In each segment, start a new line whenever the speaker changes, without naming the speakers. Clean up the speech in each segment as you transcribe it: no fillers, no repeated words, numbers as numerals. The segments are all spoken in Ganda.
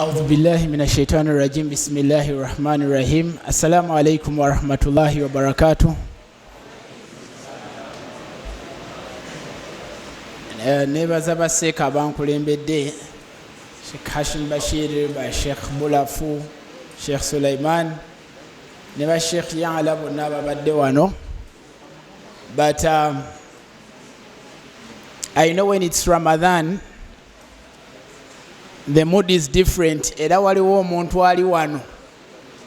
أعوذ بالله من الشيطان الرجيم بسم الله الرحمن الرحيم السلام عليكم ورحمة الله وبركاته. Nebaza baseeka abankulembedde, Sheikh Hashim Bashir, ba Sheikh Bulafu, Sheikh Sulaiman ne ba Sheikh Yala bonna ababadde wano. But I know when it's Ramadan, the mood is different. Era waliwo omuntu ali wano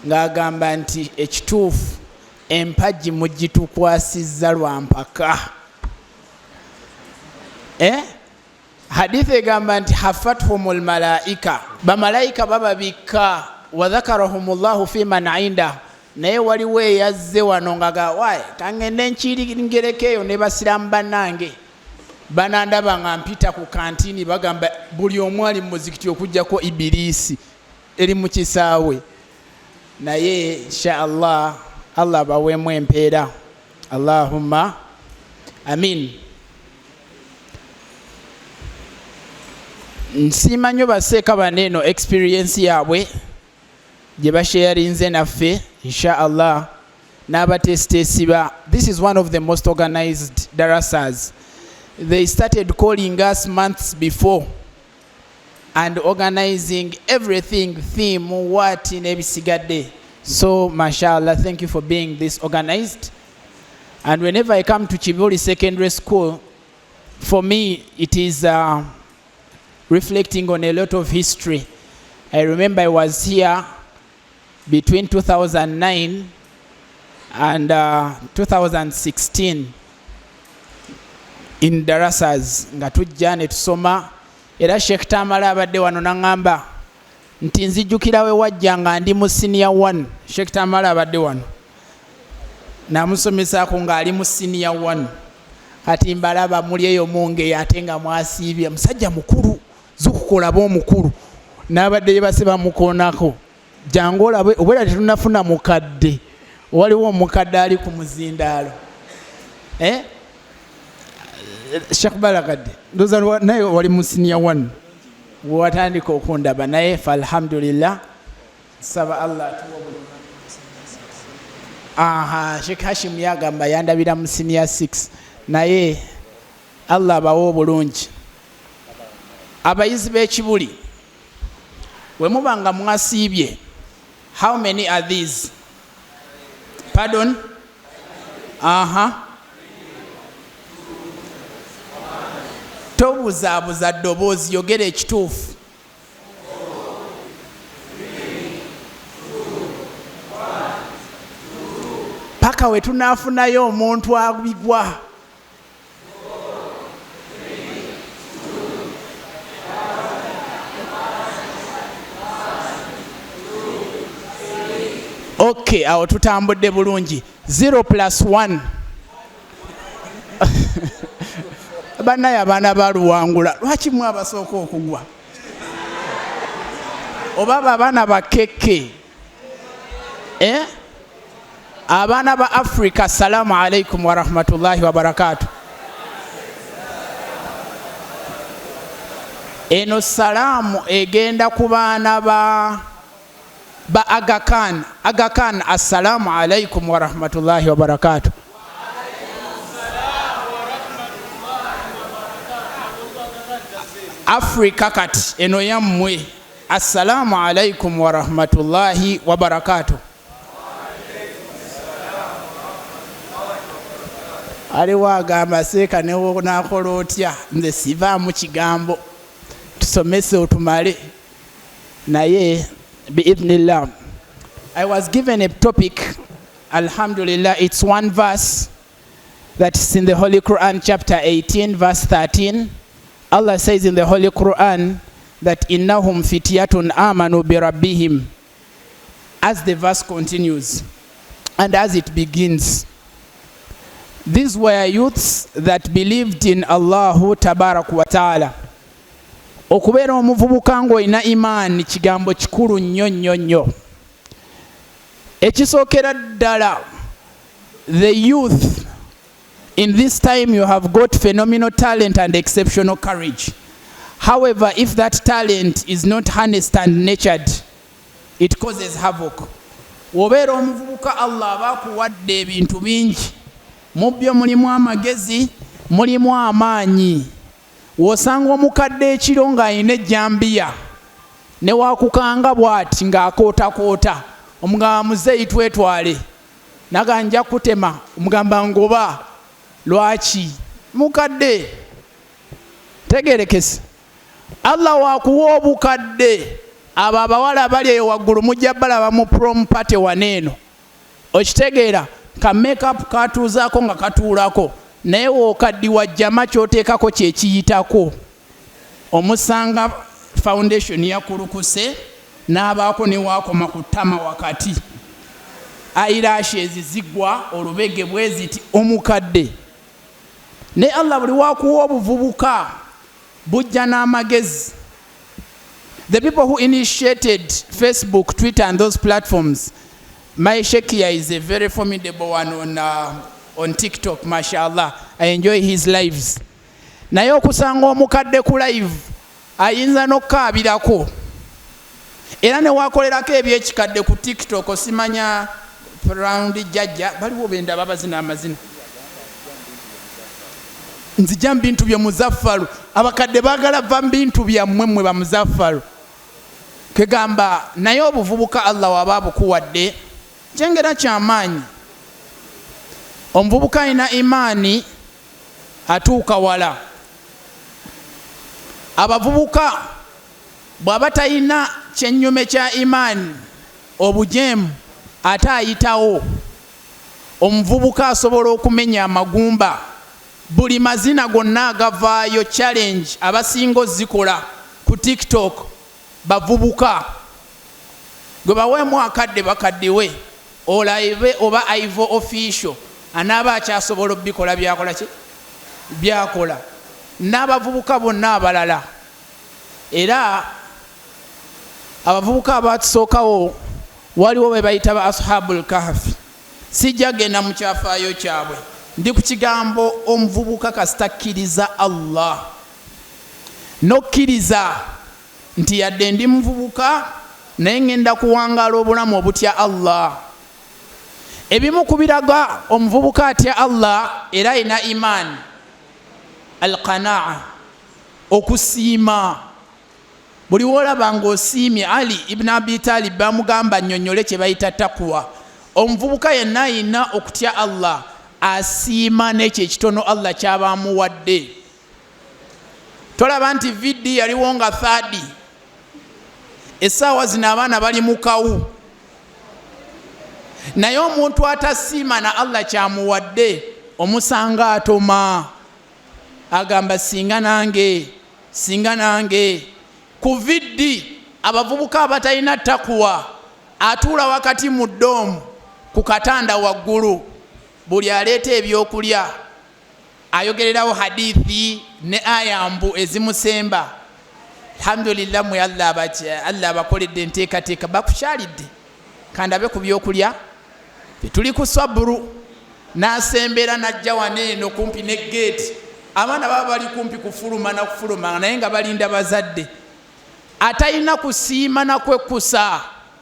ng'agamba nti ekituufu empagi mugitukwasizza lwa mpaka. Eh? Hadith egamba nti hafathum lmalaika, bamalayika bababikka, wadhakarahum llahu fi man inda. Naye waliwo eyazze wano nga ga waye kangende nkiringereko eyo ne basiraamu bannange banandaba nga mpita ku kantini, bagamba buli omu ali mu muzikiti okugjako Ibiriisi eri mu kisaawe. Naye insha Allah, Allah abaweemu empeera. Allahumma amin. Nsiima nnyo baseeka bano eno experience yaabwe gye basharinze naffe, insha Allah, n'abateesiteesi ba this is one of the most organized darasas. They started calling us months before and organizing everything, theme, what, n'ebisigadde. So mashallah, thank you for being this organized. And whenever I come to Kibuli Secondary School, for me it is reflecting on a lot of history. I remember I was here between 2009 and 2016 in darasas nga tujja ne tusoma. Era Sheikh Tamala abadde wano naŋŋamba nti nzijjukira we wajja nga ndi mu senior 1. Sheikh Tamala abadde wano namusomesaako ng'ali mu senior 1. Kati mbalaba muli eyo mungeyo ate nga mwasiibye. Musajja mukulu, zukukolaba omukulu n'abadde yebase bamukoonako, jangu olabe obwera tetunafuna mukadde. Waliwo omukadde ali ku muzindaalo, eh? Sheikh Balagadde, ndowooza naye wali mu senior 1 wewatandika okundaba. Naye fe alhamdulillah, saba Allah atuwa obulungi. Aha, Sheikh Hashim yagamba yandabira mu senior 6. Naye Allah abawe obulungi. Abayizi b'Ekibuli, we muba nga mwasiibye, how many are these? Pardon? Aha, tobuzaabuza ddoboozi, yogera ekituufu. Paka we tunaafunayo omuntu abigwa. Okay, awo tutambudde bulungi. 0 plus 1. Bannaye, abaana baluwangula, lwaki mwe abasooka okugwa? Oba abo abaana bakeke, eh? Abaana ba Africa, assalamu alaikum warahmatullahi wabarakatu. Eno salaamu egenda ku baana ba Aga Khan. Aga Khan, assalamu alaikum warahmatullahi wabarakatu. Africa kati eno yammwe. Assalamu alaikum warahmatullahi wabarakatu. Aliwo agamba, seeka nenakola otya, nze sivaamu kigambo, tusomese otumale. Naye biidhnillah, I was given a topic. Alhamdulillah, it's one verse that is in the Holy Quran, chapter 18 verse 13. Allah says in the Holy Quran that innahum fityatun amanu birabbihim. As the verse continues and as it begins, these were youths that believed in Allahu tabarak wa taala. Okubeera omuvubuka ng'olina imaani kigambo kikulu nnyo nnyo nnyo. Ekisookera ddala, the youth in this time, you have got phenomenal talent and exceptional courage. However, if that talent is not harnessed and nurtured, it causes havoc. Wobeera omuvubuka, Allah aba akuwadde ebintu bingi. Mu byo mulimu amagezi, mulimu amaanyi. W'osanga omukadde ekiro ng'alina ejjambiya ne wakukanga bw'ati ng'akootakoota, omugamba, "Muzeeyi, twetwale." Naga, "Nja kutema." Omugamba, "Ngoba." Lwaki? Mukadde. Tegerekese, Allah wakuwa obukadde. Abo abawala bali eyo waggulu mujja balaba mu prom party waneeno. Okitegeera, ka makeup katuuzaako nga katuulako, naye wookaddiwa jjama, kyoteekako kyekiyitako. Omusanga foundation yakulukuse n'abaako ne waakoma ku ttama wakati, eyelashes zigwa olubege bwe ziti, omukadde. Naye Allah buli wakuwa obuvubuka bujja n'amagezi. The people who initiated Facebook, Twitter and those platforms, my shekia is a very formidable one on TikTok. Mashallah, I enjoy his lives. Naye okusanga omukadde ku live ayinza n'okukaabirako, era newakolerako ebyekikadde ku TikTok. Simanya round jjajja baliwo bendaba bazina amazina, nzija mu bintu bye Muzaffalu. Abakadde baagala va mu bintu byammwe, mmwe bamuzaffalu kegamba. Naye obuvubuka Allah waba abukuwadde kyengera kyamaanyi. Omuvubuka alina imaani atuuka wala. Abavubuka bw'aba talina kyennyume kya imaani, obujeemu, ate ayitawo. Omuvubuka asobola okumenya amagumba. Buli mazina gonna agavaayo, challenge abasinga ozikola ku TikTok bavubuka. Gwe baweemu akadde bakaddiwe olaibe oba Ivo Official anaaba akyasobola obikola byakola ki byakola n'abavubuka bonna abalala. Era abavubuka abatusookawo waliwo be bayita ba Ashabul Kahfi. Sijja genda mu kyafaayo kyabwe, ndi ku kigambo omuvubuka kasitakkiriza Allah, nokkiriza nti yadde ndi muvubuka naye ŋŋenda kuwangaala obulamu obutya Allah. Ebimu ku biraga omuvubuka atya Allah era ayina imaani, alqanaa, okusiima. Buli woolaba ng'osiimye, Ali ibn Abi Talib bamugamba, "Nnyonnyole kye bayita takuwa." Omuvubuka yenna ayina okutya Allah asiima n'ekyo ekitono Allah kyaba amuwadde. Tolaba nti VD yaliwo nga third? Essaawa zino abaana bali mu kawu. Naye omuntu atasiima na Allah kyamuwadde, omusanga atoma, agamba, "Singa nange, singa nange." Ku VD, abavubuka abatalina takuwa atuula wakati mu dorm ku katanda waggulu, buli aleeta ebyokulya ayogererawo hadithi ne ayambu ezimusemba. Alhamdulillah, mwe Allah abakoledde enteekateeka, bakukyalidde, kandabe ku byokulya, tuli ku saburu. N'asembera najja wano eno kumpi ne geeti. Abaana baba bali kumpi kufuluma nakufuluma, naye nga balinda bazadde. Atalina kusiima nakwekkusa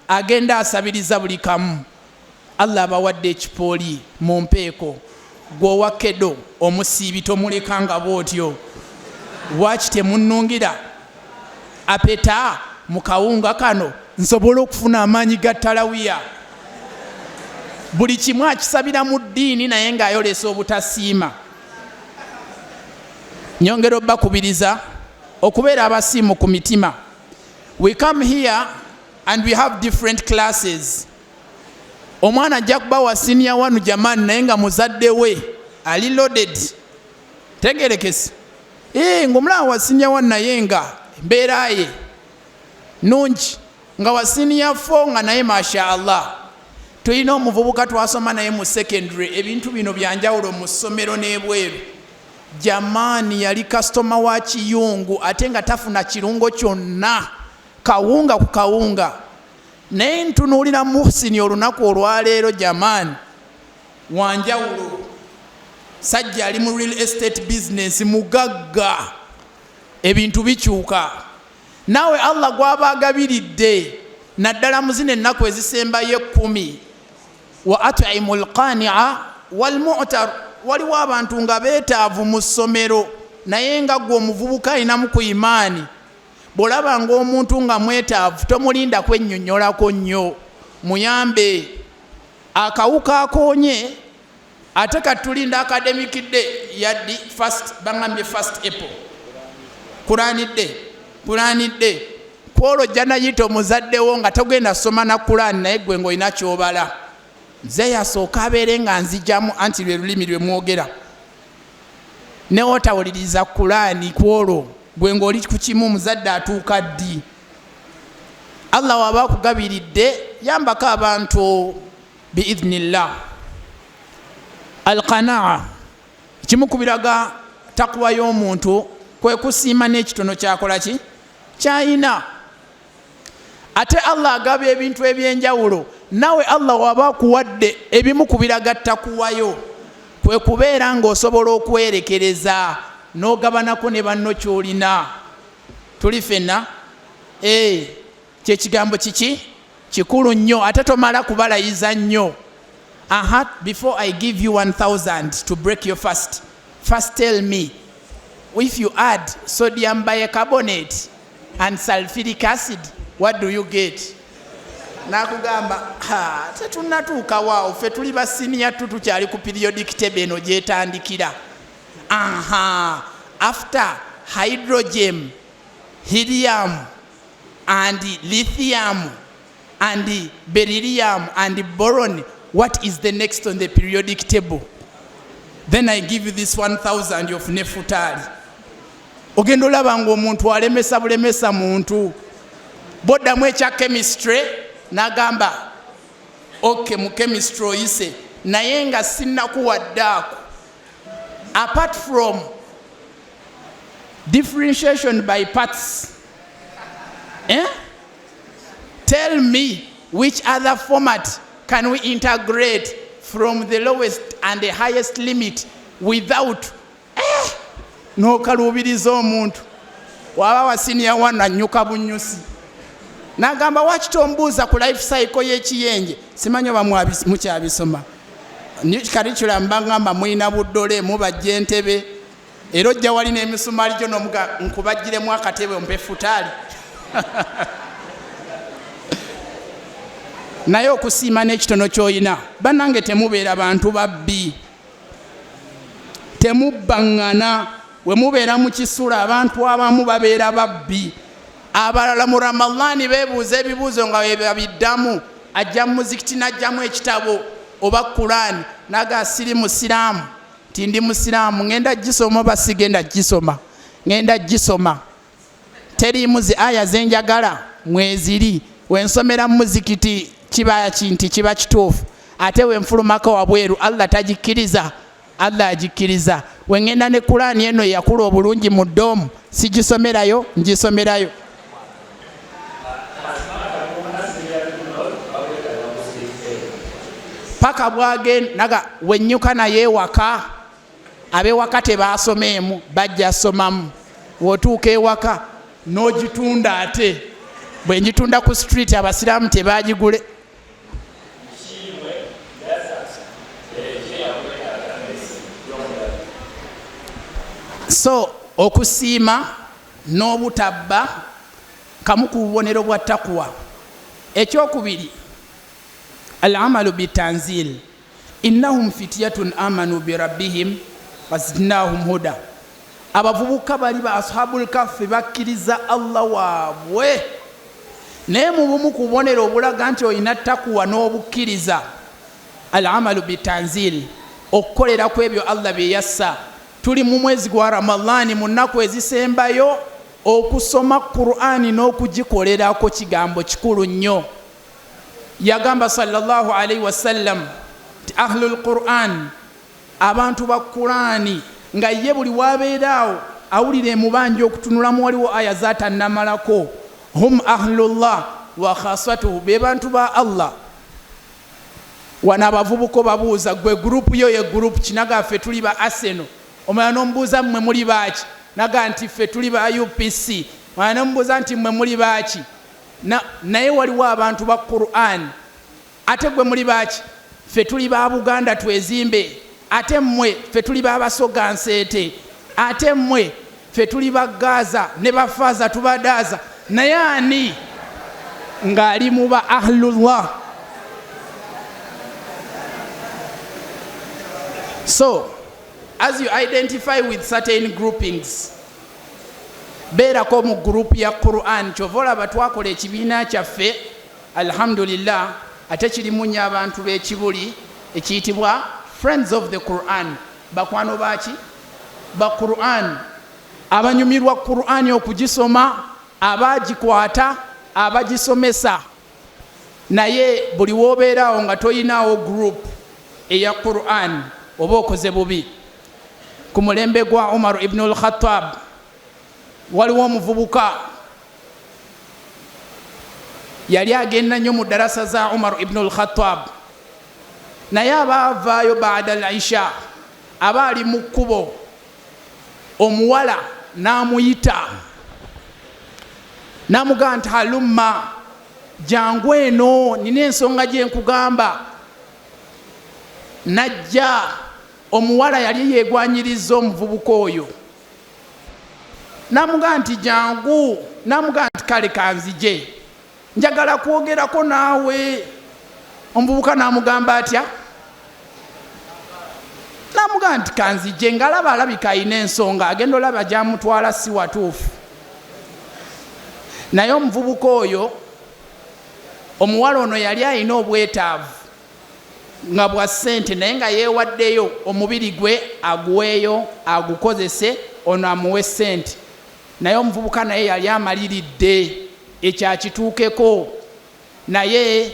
agenda asabiriza buli kamu. Allah abawadde ekipooli mu mpeeko. Gweowa kedo omusiibi tomulekanga bwotyo. Lwaki temunnungira apeta mu kawunga kano nsobole okufuna amaanyi ga talawiya? Buli kimu akisabira mu ddiini, naye ng'ayolesa obutasiima. Nyongera obbakubiriza okubeera abasiimu ku mitima. We come here and we have different classes. Omwana ajja kuba wa senior one jamani, naye nga muzadde we ali loaded. Tegerekese, ngaomulaba wa senior one naye nga embeera ye nungi, nga wa senior 4 nga naye masha Allah. Tulina omuvubuka twasoma naye mu secondary. Ebintu bino byanjawulo mu ssomero n'ebweru. Jamaani yali kasitoma wa kiyungu, ate nga tafuna kirungo kyonna, kawunga ku kawunga. Naye ntunuulira Muhsini olunaku olwaleero, jamaani wanjawulo. Sajja ali mu real estate business, mugagga. Ebintu bikyuka. Naawe Allah gw'aba agabiridde, naddala mu zino ennaku ezisembayo ekkumi, wa atimu lqania walmutar. Waliwo abantu nga beetaavu mu ssomero, naye nga gwe omuvubuka alinamu ku imaani, bw'olaba ng'omuntu nga mwetaavu, tomulinda kwennyonnyolako nnyo, muyambe. Akawuka akoonye ate katulinda academic day yaddi first, bangambye first April, kulanidde kulanidde kwolwo ojja nayita omuzaddewo nga togenda soma na Kulani, naye gwe ng'olina kyobala. Nze yasooka abeere nga nzijamu, anti lwe lulimi lwe mwogera, newotawuliriza Kulani kwolwo gwe ng'oli ku kimu. Omuzadde atuuka ddi? Allah waba akugabiridde, yambako abantu biidhnillah. Alqanaa, kimu ku biraga takuwa y'omuntu kwe kusiima n'ekitono kyakola ki kyayina. Ate Allah agaba ebintu ebyenjawulo, nawe Allah waba akuwadde, ebimu ku biraga takuwayo kwe kubeera ng'osobola okwerekereza n'ogabanako ne banno kyolina. Tuli fenna kyekigambo kiki kikulu nnyo, ate tomala kubalayiza nnyo. Aha, before I give you 1000 to break your fast, first tell me, if you add sodium bicarbonate and sulfuric acid, what do you get? Nakugamba, tetunatuukawaawo, ffe tuli ba senior tu, tukyali ku periodic table eno gyetandikira. Aha, after hydrogen, helium and lithium and beryllium and boron, what is the next on the periodic table? Then I give you this 1000 of nefutali. Ogenda olaba nga omuntu alemesa bulemesa muntu. Boddamu ekya chemistry, nagamba ok, mu chemistry oyise, naye nga sinnakuwaddeako. Apart from differentiation by parts, eh? Tell me, which other format can we integrate from the lowest and the highest limit without n'okaluubiriza omuntu? Waba wa senior one, anyuka bunyusi n'agamba, waki tombuuza ku life cycle y'ekiyenje? Simanyi oba mukyabisoma curriculum. Bagamba mulina buddole, mubajja entebe, era ojja wali n'emisumaali gyo nomuga nkubagiremu akatebe ompe futaali. Naye okusiima n'ekitono ky'olina, bannange, temubeera bantu babbi, temubbaŋŋana. We mubeera mu kisula, abantu abamu babeera babbi, abalala mu Ramadaani beebuuza ebibuuzo nga webabiddamu. Ajja mu muzikiti n'ajjamu ekitabo oba Kulaani, naga siri musiraamu, nti ndi musiraamu, ŋŋenda gisoma oba sigenda gisoma? Ŋŋenda gisoma, teriimu zi aya zenjagala, mweziri. Wensomera mu muzikiti kiba kinti kiba kituufu, ate wenfulumako wabweru Allah tagikkiriza? Allah agikkiriza. Wengenda ne Kulaani eno eyakula obulungi mu ddoomu, sigisomerayo, ngisomerayo. Paka bwagenda naga wenyuka naye ewaka, ab'ewaka tebasoma emu, bajja somamu. Wotuuka ewaka n'ogitunda, ate bwe ngitunda ku street abasiraamu tebagigule. So okusiima n'obutabba kamu ku bubonero bwa takuwa. Ekyokubiri, alamalu bitanzil. Innahum fityatun amanu birabbihim wazidnahum huda. Abavubuka bali ba ashabu lkafi bakkiriza Allah waabwe. Naye mu bumu ku bubonero obulaga nti olina takuwa n'obukkiriza, alamalu bitanzil, okukolera ku ebyo Allah bye yassa. Tuli mu mwezi gwa Ramadaani, mu nnaku ezisembayo, okusoma Qur'ani n'okugikolerako kigambo kikulu nnyo. Yagamba sallallahu alaihi wasallam nti ahlu lquran, abantu ba Qurani, nga ye buli wabeeraawo awulira emubanja okutunulamu, waliwo aya zatannamalako. Hum ahlullah wa khasatuhu, be bantu ba Allah. Wano abavubuka babuuza, gwe gurupu yo ye gurupu kinagaffe? Tuli ba Arsenal. Omulala nomubuuza, mmwe muli baaki? Naga nti ffe tuli ba UPC, namubuuza nti mmwe muli baaki? Naye waliwo abantu ba Quran. Ate gwe muli baaki? Ffe tuli ba Buganda twezimbe. Ate mmwe? Ffe tuli ba Basoga nseete. Ate mmwe? Ffe tuli ba Gaza ne bafaaza tubadaaza. Naye ani ng'ali mu ba ahlullah? So as you identify with certain groupings, beerako mu group ya Quran. Kyova olaba twakola ekibiina kyaffe, alhamdulillah, ate kirimu nnyo abantu b'ekibuli, ekiyitibwa Friends of the Quran. Bakwano baki? Ba Quran, abanyumirwa Quran okugisoma, abagikwata, abagisomesa. Naye buli wobeeraawo nga toyinaawo group eya Quran, oba okoze bubi. Ku mulembe gwa Umar Ibnu Lkhatab, waliwo omuvubuka yali agenda nnyo mu darasa za Umar Ibnu Lkhatab. Naye aba avaayo baada al isha, aba ali mu kkubo, omuwala n'amuyita n'amugamba nti, "Halumma, jangu eno, nina ensonga gye nkugamba." Najja. Omuwala yali yeegwanyiriza omuvubuka oyo, n'amugamba nti, "Jangu." N'amugamba nti, "Kale kanzije, njagala kwogerako naawe." Omuvubuka n'amugamba atya? N'amugamba nti, "Kanzije." Ngaalaba alabika ayina ensonga, agenda olaba gyamutwala si watuufu. Naye omuvubuka oyo, omuwala ono yali ayina obwetaavu nga bwa ssente, naye nga yeewaddeyo omubiri gwe aguweeyo agukozese, ono amuwe ssente. Naye omuvubuka naye yali amaliridde ekyakituukeko. Naye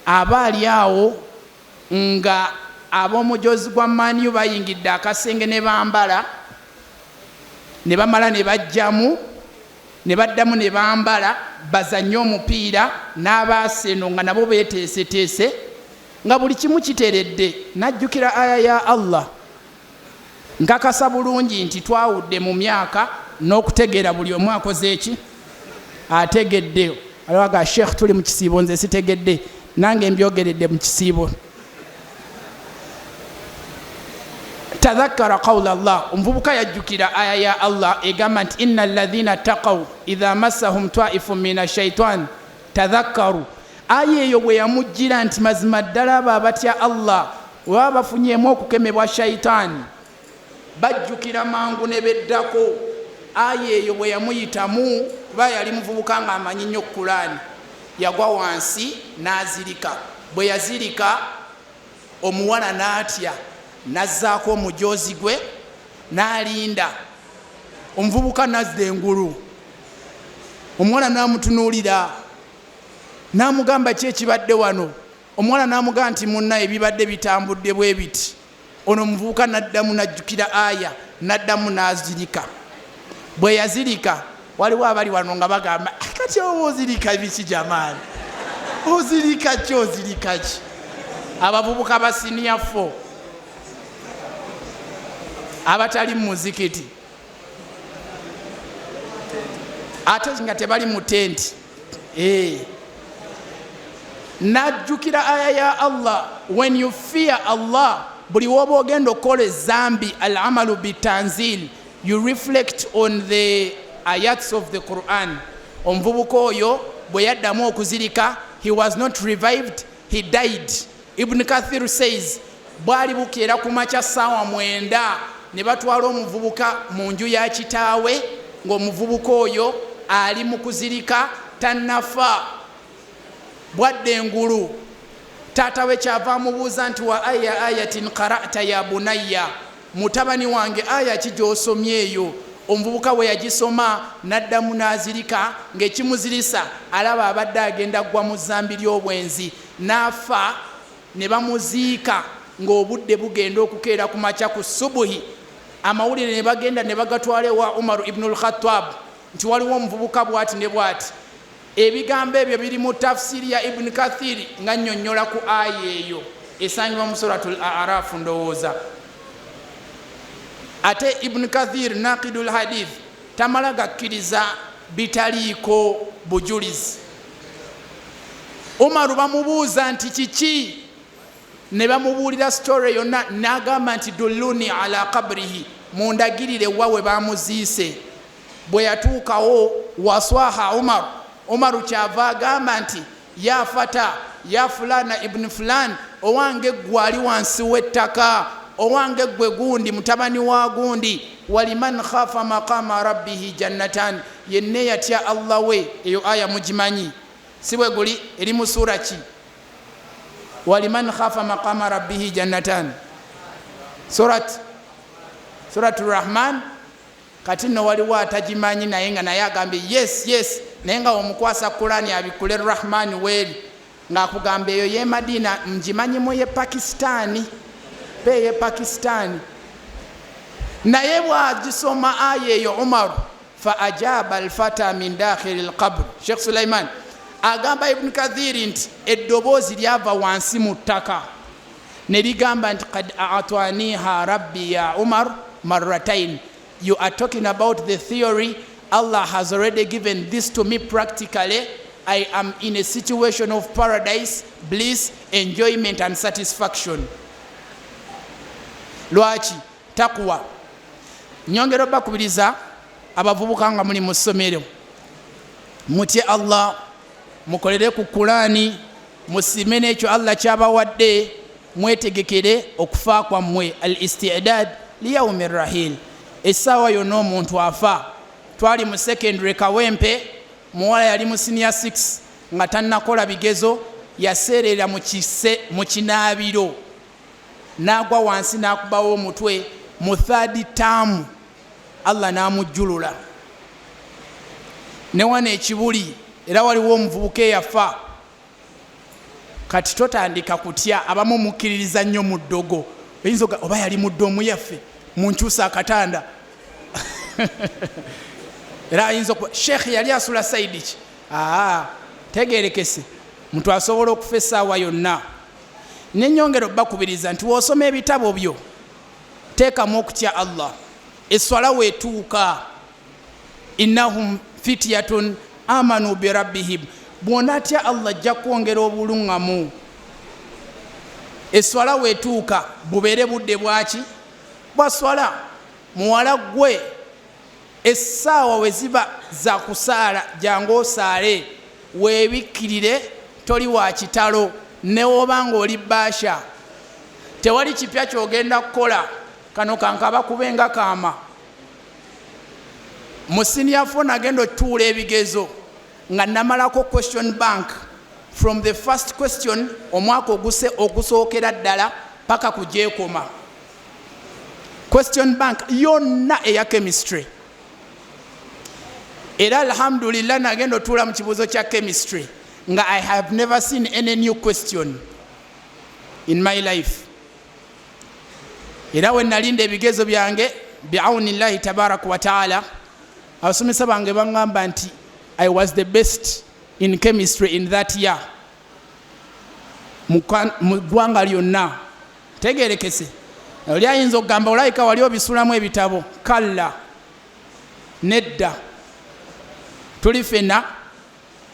aba ali awo nga ab'omujozi gwa Man U bayingidde akasenge ne bambala, ne bamala ne bajjamu, ne baddamu ne bambala bazanye omupiira n'abaaseno, nga nabo beeteeseteese, nga buli kimu kiteredde. Najjukira aya ya Allah. Nkakasa bulungi nti twawudde mu myaka n'okutegeera, buli omu akoze eki ategedde. Aliwaga, "Sheekh, tuli mu kisiibo, nze sitegedde." Nange mbyogeredde mu kisiibo. Tadhakkara qawla llah, omuvubuka yajjukira aya ya Allah egamba nti, "Inna alladhina taqaw idha massahum taifun min ashaitan tadhakkaru." Aya eyo bwe yamujjira nti mazima ddala abo abatya Allah, bwe baba bafunyemu okukemebwa shaitaani, bajjukira mangu ne beddako. Aya eyo bwe yamuyitamu, kuba yali muvubuka ng'amanyi nnyo Kulaani, yagwa wansi n'azirika. Bwe yazirika, omuwala n'atya, n'azzaako omujoozi gwe n'alinda. Omuvubuka nazza engulu, omuwala n'amutunuulira n'amugamba, "Ki ekibadde wano?" Omuwala n'amugamba nti, "Munna, ebibadde bitambudde bwe biti." Ono omuvubuka n'addamu n'ajjukira aya, n'addamu n'azirika. Bwe yazirika, waliwo abali wano nga bagamba, "Kati oba ozirika biki jamaani? Ozirika ki? Ozirika ki?" Abavubuka ba senior four abatali mu muzikiti, ate nga tebali mu tenti. Najjukira aya ya Allah. When you fear Allah, buli woba ogenda okukola ezambi, al amalu bitanzil, you reflect on the ayats of the Quran. Omuvubuka oyo bwe yaddamu okuzirika, he was not revived, he died. Ibn Kathir says bwali bukeera ku makya ssaawa 9, ne batwala omuvubuka mu nju ya kitaawe, ng'omuvubuka oyo ali mu kuzirika, tannafa. Bwadde engulu, taata we kyava amubuuza nti, "Wa aya ayatin qara'ta ya bunayya?" Mutabani wange, aya ki gy'osomye eyo? Omuvubuka bwe yagisoma, n'addamu n'azirika, ng'ekimuzirisa alaba abadde agenda ggwa mu zambi ly'obwenzi. N'afa ne bamuziika. Ng'obudde bugenda okukeera ku makya ku subuhi, amawulire ne bagenda ne bagatwala ewa Umaru Ibnu Lkhatab nti waliwo omuvubuka bwati ne bwati. Ebigambo ebyo biri mu tafsiri ya Ibuni Kathiri nga nnyonnyola ku aya eyo esangibwa mu Suratu L Arafu. Ndowooza Ate Ibn Kathir, naqidul hadith, tamala gakkiriza bitaliiko bujulizi. Umaru bamubuuza nti kiki, ne bamubuulira story yonna, n'agamba nti dulluni ala qabrihi, mundagirire wa we bamuziise. Bwe yatuukawo, waswaha Umaru. Umaru kyava agamba nti ya fata ya fulana ibuni fulan, owange ggwe ali wansi w'ettaka, owange ggwe gundi mutabani wa gundi, waliman khafa maqama rabbihi jannatan, yenna eyatya Allah we. Eyo aya mugimanyi, si bwe guli? Eri mu suura ki? Waliman khafa maqama rabbihi jannatan, Surat Rahman. Kati nno waliwo atagimanyi, naye nga naye agambye yes yes, naye nga omukwasa Kurani abikule Rahman weeri, ng'akugamba eyo ye Madina ngimanyimu, ye Pakistani pe, ye Pakistani. Naye bwagisoma aya eyo Umaru, fa ajaba alfata min dakhili lqabr. Sheikh Sulaiman agamba Ibuni Kathiri nti eddoboozi lyava wansi mu ttaka ne ligamba nti kad ataniha rabbi ya Umar marratain, you are talking about the theory, Allah has already given this to me practically. I am in a situation of paradise, bliss, enjoyment and satisfaction. Lwaki? Takuwa. Nyongera obakubiriza abavubuka nga muli mu ssomero, mutye Allah, mukolere ku Kurani, musiime n'ekyo Allah kyabawadde, mwetegekere okufa kwammwe, al istidad liyaumi rahil. Essaawa yonna omuntu afa. Twali mu secondary Kawempe, muwala yali mu senior 6 nga tannakola bigezo, yaseerera mu kinaabiro n'agwa wansi n'akubawo omutwe mu third term, Allah n'amujjulula. Ne wano ekibuli era waliwo omuvubuka eyafa. Kati totandika kutya. Abamu mukkiririza nnyo mu ddogo, oyinza oba yali mu ddomu yaffe, munkyusa akatanda. Era ayinza okuba sheekh yali asula side ki. Aa, tegerekese, muntu asobola okufa essaawa yonna. Nenyongera obbakubiriza nti woosoma ebitabo byo, teekamu okutya Allah. Eswala weetuuka, innahum fityatun amanu birabbihim, bw'onaatya Allah ajja kwongera obuluŋŋamu. Eswala weetuuka, bubeere budde bwaki? Bwa swala. Muwala gwe, essaawa we ziba za kusaala, jangu osaale, weebikkirire, toli wa kitalo. Newoba nga oli baasha, tewali kipya kyogenda kukola. Kano kankaba kubenga kaama. Mu senior four nagenda otutuula ebigezo nga namalako question bank from the first question omwaka oguse ogusookera ddala paka kugyekoma, question bank yonna eya chemistry. Era alhamdulillah, nagenda otuula mu kibuuzo kya chemistry nga I have never seen any new question in my life. Era we nalinda ebigezo byange, biaunillahi tabaraka wataala, abasomesa bange baŋŋamba nti I was the best in chemistry in that year mu ggwanga lyonna. Tegerekese, oli ayinza okugamba olayika wali obisulamu ebitabo. Kalla, nedda, tuli fena.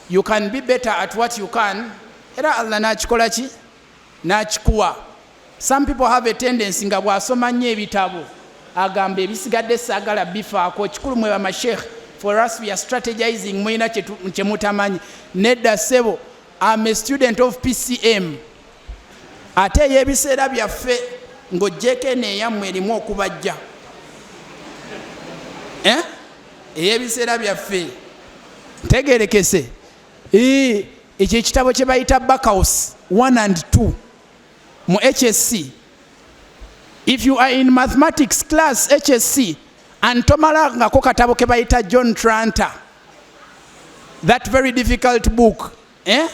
You can be better at what you can, era Allah nakikola ki? Nakikuwa. Some people have a tendency nga bw'asoma nnyo ebitabo agamba ebisigadde saagala bifaako, kikulu mwe bamashekh, for us we are strategizing, mulina kyemutamanyi. Nedda ssebo, am a student of PCM, ate ey'ebiseera byaffe ng'oggyeko eno eyammwe erimu okubajja, eh? Ey'ebiseera byaffe, ntegerekese, ekyo ekitabo kye bayita Backhouse 1 and 2 mu HSC. If you are in mathematics class HSC and tomalangako katabo ke bayita John Tranter, that very difficult book, eh?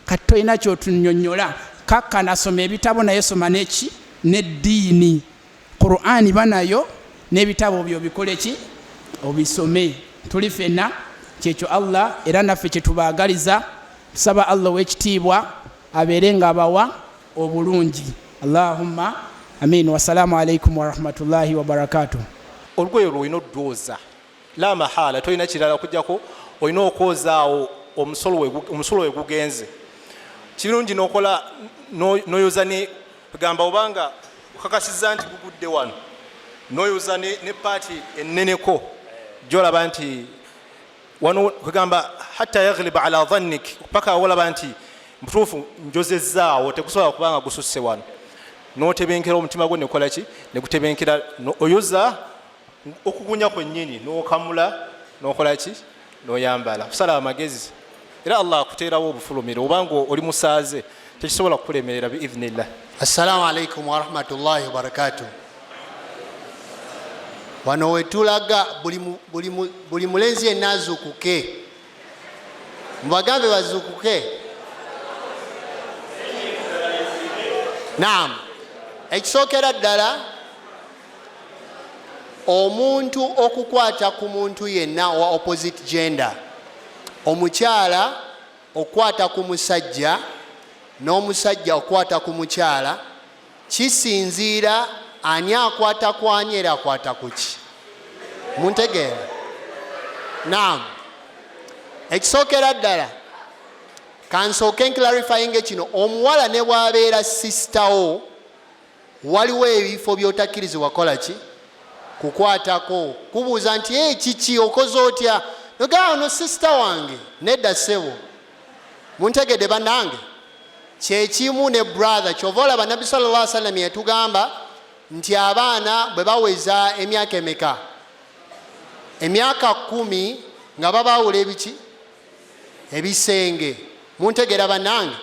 Kati tolina kyotunyonyola. Kakka nasoma ebitabo, naye soma neki? Neddiini, Qurani banayo n'ebitabo byo bikole ki? Obisome. Tuli fenna kyekyo Allah era naffe kyetubaagaliza. Tusaba Allah ow'ekitiibwa abeere nga abawa obulungi. Allahumma amin. Wasalaamu alaikum warahmatullahi wabarakatuh.
Olugoye olwo olina odwoza, la mahala, tolina kirala okujjako olina okwozaawo omusulo we gugenze. Kirungi nokola noyoza ne gamba obanga okakasizza nti gugudde wano, noyoza ne paati enneneko gyolaba nti wano, kugamba hatta yaghliba ala dhannik, paka olaba nti mutuufu njozezzaawo, tekusobola kubanga gususse wano, notebenkera omutima gwo nekola ki, negutebenkera. Oyoza okugunya kwennyini, nokamula, nokola ki, noyambala. Kusala amagezi, era Allah akuteerawo obufulumiro. Obanga oli musaaze, tekisobola kukulemerera biidhnillah.
Assalamu alaikum warahmatullahi wabarakatuh. Wano wetulaga buli mulenzi yenna azuukuke, mubagambe bazuukuke. Naam, ekisookera ddala, omuntu okukwata ku muntu yenna owa opposite gender, omukyala okukwata ku musajja n'omusajja okukwata ku mukyala, kisinziira ani akwata ku ani era akwata ku ki. Muntegeera? Naam, ekisookera ddala, kansooke nclarifyinge kino. Omuwala ne bw'abeera sister wo, waliwo ebifo by'otakkirizibwa kukola ki, kukwatako. Kubuuza nti, "Ee, kiki, okoze otya?" Nogamba, "Ono sister wange." Nedda ssebo. Muntegedde bannange? Kyekimu ne brother. Kyova olaba Nabbi sallallahu sallam yatugamba nti abaana bwe baweza emyaka emeka, emyaka 10, nga babawula ebiki, ebisenge. Muntegeera bannange?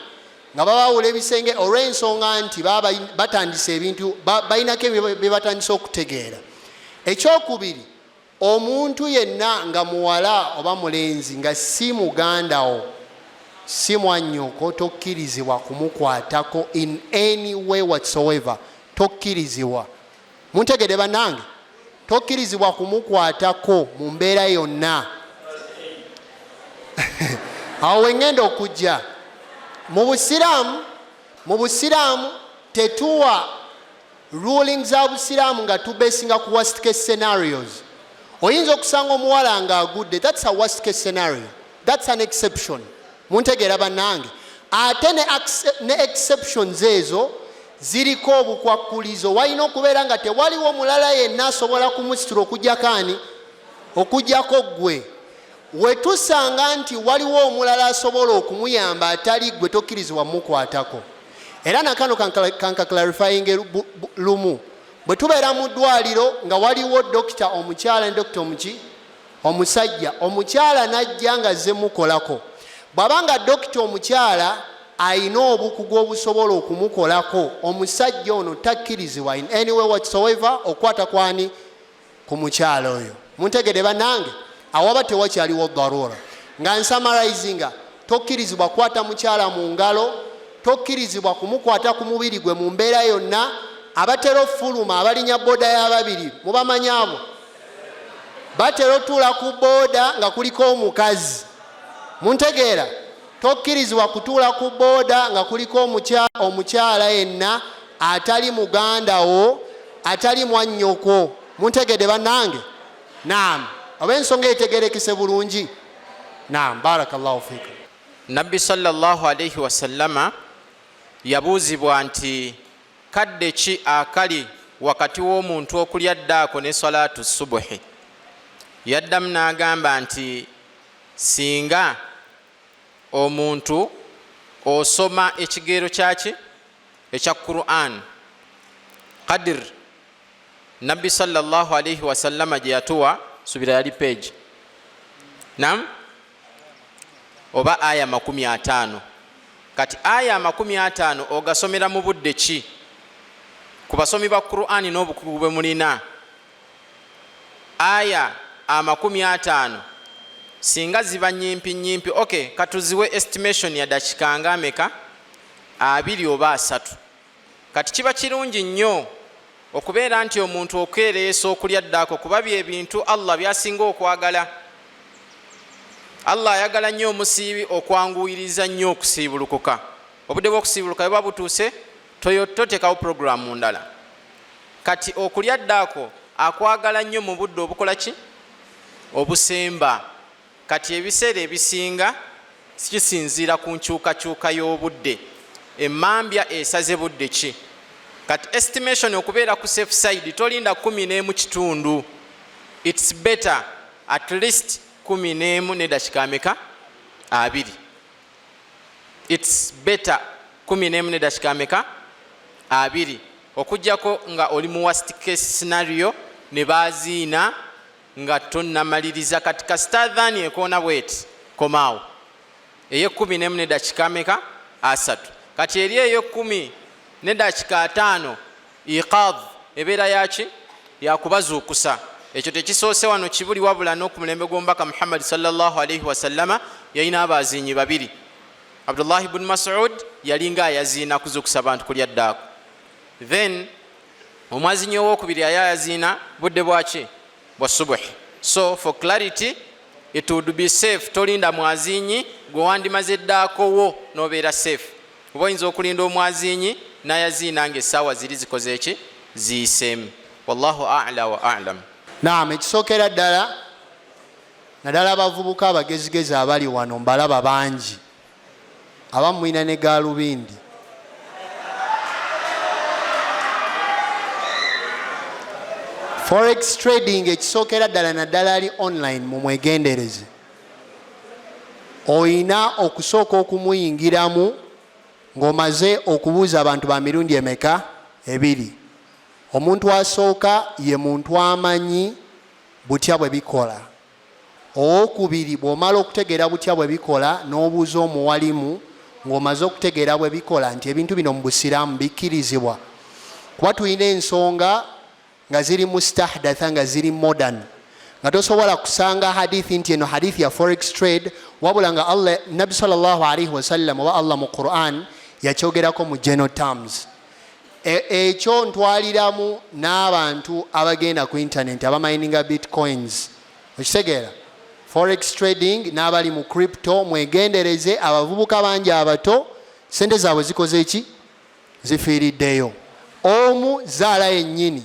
Nga babawula ebisenge olw'ensonga nti baba batandise ebintu, balinako bye batandise okutegeera. Ekyokubiri, omuntu yenna nga muwala oba mulenzi nga si mugandawo, si mwannyoko, tokkirizibwa kumukwatako in any way whatsoever. Tokkirizibwa. Muntegedde bannange? Tokkirizibwa kumukwatako mu mbeera yonna. Awo wengenda okujja mu Busiraamu. Mu Busiraamu tetuwa ruling za Busiraamu nga tubesinga ku worst case scenarios. Oyinza okusanga omuwala nga agudde, that's a worst case scenario, that's an exception. Muntegeera bannange? Ate ne exceptions ezo ziriko obukwakkulizo. Walina okubeera nga tewaliwo mulala yenna asobola kumusitula okugjako ani? Okugjako ggwe. Wetusanga nti waliwo omulala asobola okumuyamba atali ggwe, tokkirizibwa mukwatako. Era nakano kanka clarifying lumu. Bwe tubeera mu ddwaliro nga waliwo dokita omukyala ne dokita omuki, omusajja, omukyala najja nga azze mukolako, bw'aba nga dokita omukyala ayina obukugu obusobola okumukolako, omusajja ono takkirizibwa in any way whatsoever okukwata kwani, ku mukyala oyo. Muntegedde bannange? Awaba tewakyaliwo darura. Nga nsummarizinga, tokkirizibwa kukwata mukyala mu ngalo, tokkirizibwa kumukwata ku mubiri gwe mu mbeera yonna. Abatera ofuluma, abalinya boda y'ababiri, mubamanyi abo batera otuula ku booda nga kuliko omukazi. Muntegeera? Tokkirizibwa kutuula ku booda nga kuliko omukyala yenna atali muganda wo, atali mwannyoko. Muntegedde bannange? Naam, oba ensonga etegerekese bulungi? Naam, barakallahu fikum.
Nabbi sallallahu alaihi wasallama yabuuzibwa nti kadde ki akali wakati w'omuntu okulya ddaako ne salatu subuhi? Yaddamu n'agamba nti singa omuntu osoma ekigero kyaki ekya Quran, qadir Nabbi sallallahu alaihi wasallama gye yatuwa, subira yali page nam oba aya 50. Kati aya 50 ogasomera mu budde ki? Ku basomi ba Qur'ani n'obukugu bwe mulina, aya 50 singa ziba nyimpi nyimpi, ok, katuziwe estimation ya dakika nga ameka, 20 oba 30. Kati kiba kirungi nnyo okubeera nti omuntu okeereesa okulya ddaako, kuba bye bintu Allah byasinga okwagala. Allah ayagala nnyo omusiibi okwanguyiriza nnyo okusiibulukuka. Obudde bw'okusiibuluka bwe buba butuuse, toteekawo puroguramu ndala. Kati okulya ddaako. Akwagala nnyo mu budde obukola ki? Obusemba. Kati ebiseera ebisinga kisinziira ku nkyukakyuka y'obudde. Emmambya esaze budde ki? Kati estimation okubeera ku safe side, tolinda 11 kitundu. It's better at least 11 nedakika ameka? 20. It's better 11 nedakika ameka? 20. Okuggyako nga oli mu worst case scenario ne baziina nga tonnamaliriza. Kati kasita adhaani ekoona bweti, komaawo ey'ekkumi n'emu nedakika ameka? 30. Kati eri ey'ekkumi nedakika 50 iqadh ebeera yaki? Yakubazuukusa. Ekyo tekisoose wano Kibuli, wabula n'oku mulembe gw'omubaka Muhammad sallallahu alaihi wasallama yalina abazinyi babiri. Abdullahi bun Masud yalinga ayaziina kuzuukusa bantu kulya ddaako, then omwazinyi owokubiri aye ayaziina budde bwaki? Bwa subuhi. So for clarity, it would be safe tolinda mwazinyi, gwe wandimaze ddaako wo n'obeera safe. Oba oyinza okulinda omwazinyi n'ayaziina nga essaawa ziri zikoze eki? Ziyiseemu. Wallahu a'la wa a'lam.
Naam, ekisookera ddala naddala abavubuka abagezigezi abali wano, mbalaba bangi, abamu mulina ne gaalubindi. Forex trading, ekisookera ddala naddala ali online, mumwegendereze. Oyina okusooka okumuyingiramu ng'omaze okubuuza abantu ba mirundi emeka? Ebiri. Omuntu asooka ye muntu amanyi butya bwe bikola. Owokubiri, bw'omala okutegeera butya bwe bikola, n'obuuza omuwalimu ng'omaze okutegeera bwe bikola nti ebintu bino mu busiraamu bikkirizibwa, kuba tulina ensonga nga ziri mustahdatha, nga ziri modern, nga tosobola kusanga hadithi nti eno hadithi ya forex trade, wabula nga Allah, Nabbi sallallahu alaihi wasallam oba Allah mu Quran yakyogerako mu general terms. Ekyo ntwaliramu n'abantu abagenda ku internet abamininga bitcoins, okitegeera, forex trading, n'abali mu crypto. Mwegendereze, abavubuka bangi abato sente zaabwe zikoze eki? Zifiiriddeyo. Omu zaala yennyini.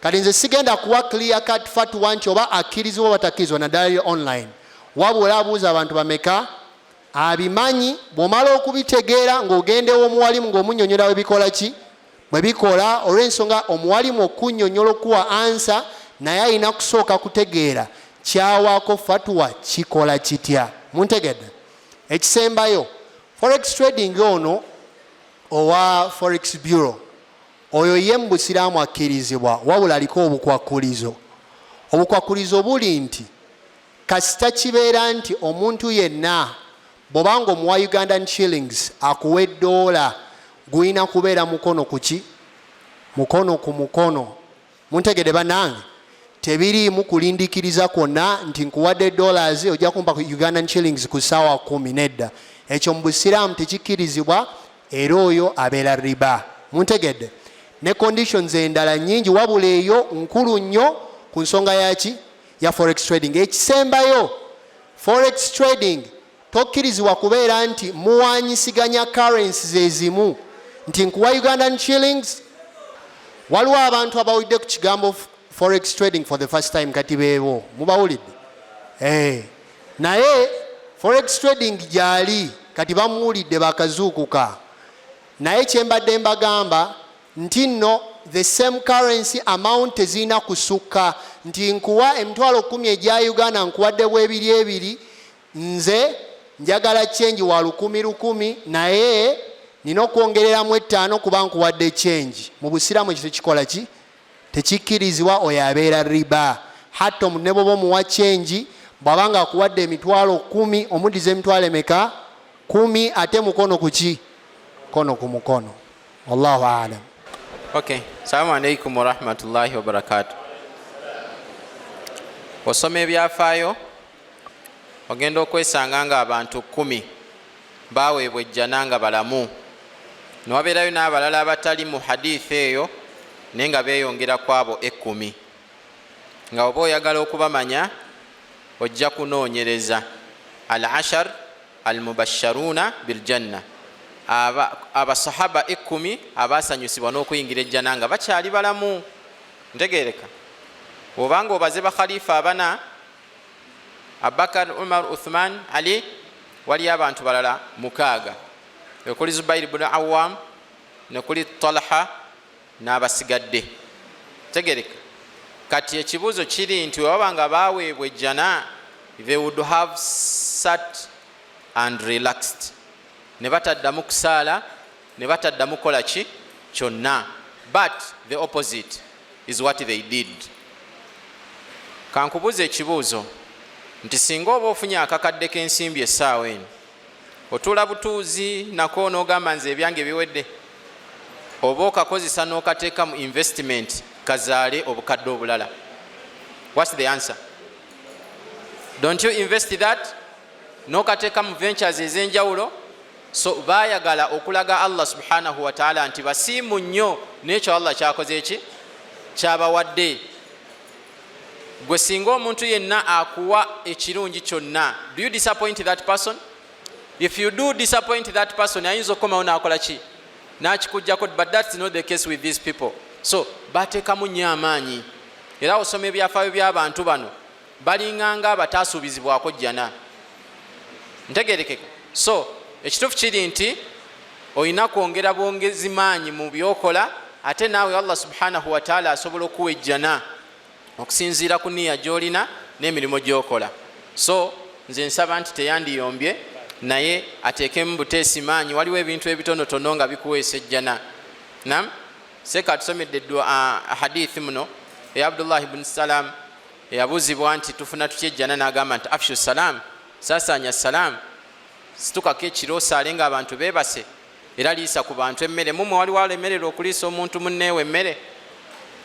Kati nze sigenda kuwa clear cut fatwa nti oba akkirizibwa oba takkirizibwa, naddala eri online, wabula abuuza abantu bameka abimanyi. Bw'omala okubitegeera, ng'ogenda ew'omuwalimu ng'omunnyonnyola bwe bikola ki, bwe bikola, olw'ensonga omuwalimu okunnyonnyola, okuwa answer, naye alina kusooka kutegeera kyawaako fatwa kikola kitya. Muntegedde? Ekisembayo, forex trading ono owa forex bureau, oyo ye mu busiraamu akkirizibwa, wabula aliko obukwakkulizo. Obukwakkulizo buli nti kasita kibeera nti omuntu yenna bw'obanga omuwa Ugandan shillings akuwa eddoola, gulina kubeera mukono kuki? Mukono ku mukono. Muntegedde bannange? Tebiriimu kulindikiriza kwonna nti nkuwadde dollars, ojja kumpa ku Ugandan shillings ku ssaawa 10. Nedda, ekyo mu busiraamu tekikkirizibwa, era oyo abeera riba. Muntegedde? Ne conditions endala nyingi, wabula eyo nkulu nnyo ku nsonga yaki? Ya forex trading. Ekisembayo, forex trading tokkirizibwa kubeera nti muwanyisiganya currencies ezimu, nti nkuwa Ugandan shillings. Waliwo abantu abawulidde ku kigambo forex trading for the first time, kati beebo mubawulidde. Naye forex trading gyali, kati bamuwulidde, bakazuukuka. Naye kyembadde mbagamba nti nno the same currency amount tezirina kusukka nti nkuwa 100,000 egya Uganda, nkuwadde bwebiri ebiri, nze njagala change wa lukumi lukumi, naye nina okwongereramu 5 kuba nkuwadde change. Mu busiraamu ekyo tekikola ki? Tekikkirizibwa. Oyo abeera riba. Hatta ne bwoba omuwa change, bw'aba nga akuwadde 100,000, omuddiza emitwalo emeka? 10, ate mukono ku ki? Mukono ku mukono. Wallahu alam.
Okay, salamu alaikum warahmatullahi wabarakatu. Osoma ebyafaayo, ogenda okwesanga nga abantu 10 baweebwa ejjana nga balamu, newabeerayo n'abalala abatali mu hadithi eyo, naye nga beeyongera ku abo 10. Nga oba oyagala okubamanya, ojja kunoonyereza al ashar al mubasharuna biljanna, abasahaba 10 abasanyusibwa n'okuyingira ejjana nga bakyali balamu. Ntegereka. Bw'obanga obaze bakhalifa abana, Abubakar, Umar, Uthman, Ali, waliyo abantu balala mukaaga, okuli Zubairi bunu Awam, nekuli Talha n'abasigadde. Tegereka. Kati ekibuuzo kiri nti webaba nga baweebwa ejjana, they would have sat and relaxed, ne bataddamu kusaala, ne bataddamu kukola ki kyonna. But the opposite is what they did. Kankubuuza ekibuuzo nti singa oba ofunye akakadde k'ensimbi essaawa eno, otuula butuuzi nako n'ogamba nze ebyange biwedde, oba okakozesa n'okateeka mu investment kazaale obukadde obulala? What's the answer? Don't you invest that n'okateeka mu ventures ez'enjawulo? So baayagala okulaga Allah subhanahu wataala nti basiimu nnyo n'ekyo Allah kyakoze eki kyabawadde. Gwe singa omuntu yenna akuwa ekirungi kyonna, do you disappoint that person? If you do disappoint that person, ayinza okukomawo n'akola ki, n'akikugjako. But that's not the case with these people. So bateekamu nnyo amaanyi. Era osoma ebyafaayo by'abantu bano, balinganga abataasuubizibwako jjana. Ntegerekeka? So ekituufu kiri nti olina kwongera bwongezi maanyi mu byokola, ate naawe Allah subhanahu wataala asobola okuwa ejjana okusinziira ku niya gy'olina n'emirimu gy'okola. So nze nsaba nti teyandiyombye, naye ateekemu buteesi maanyi. Waliwo ebintu ebitonotono nga bikuweesa ejjana. Nam seeka atusomedde hadithi muno eya Abdullahi bnu Salam, eyabuuzibwa nti tufuna tutya ejjana, n'agamba nti afshu salam, saasaanya salam, situkako ekiro osaale nga abantu beebase, era liisa ku bantu emmere. Mumwe waliwo alemererwa okuliisa omuntu munneewe emmere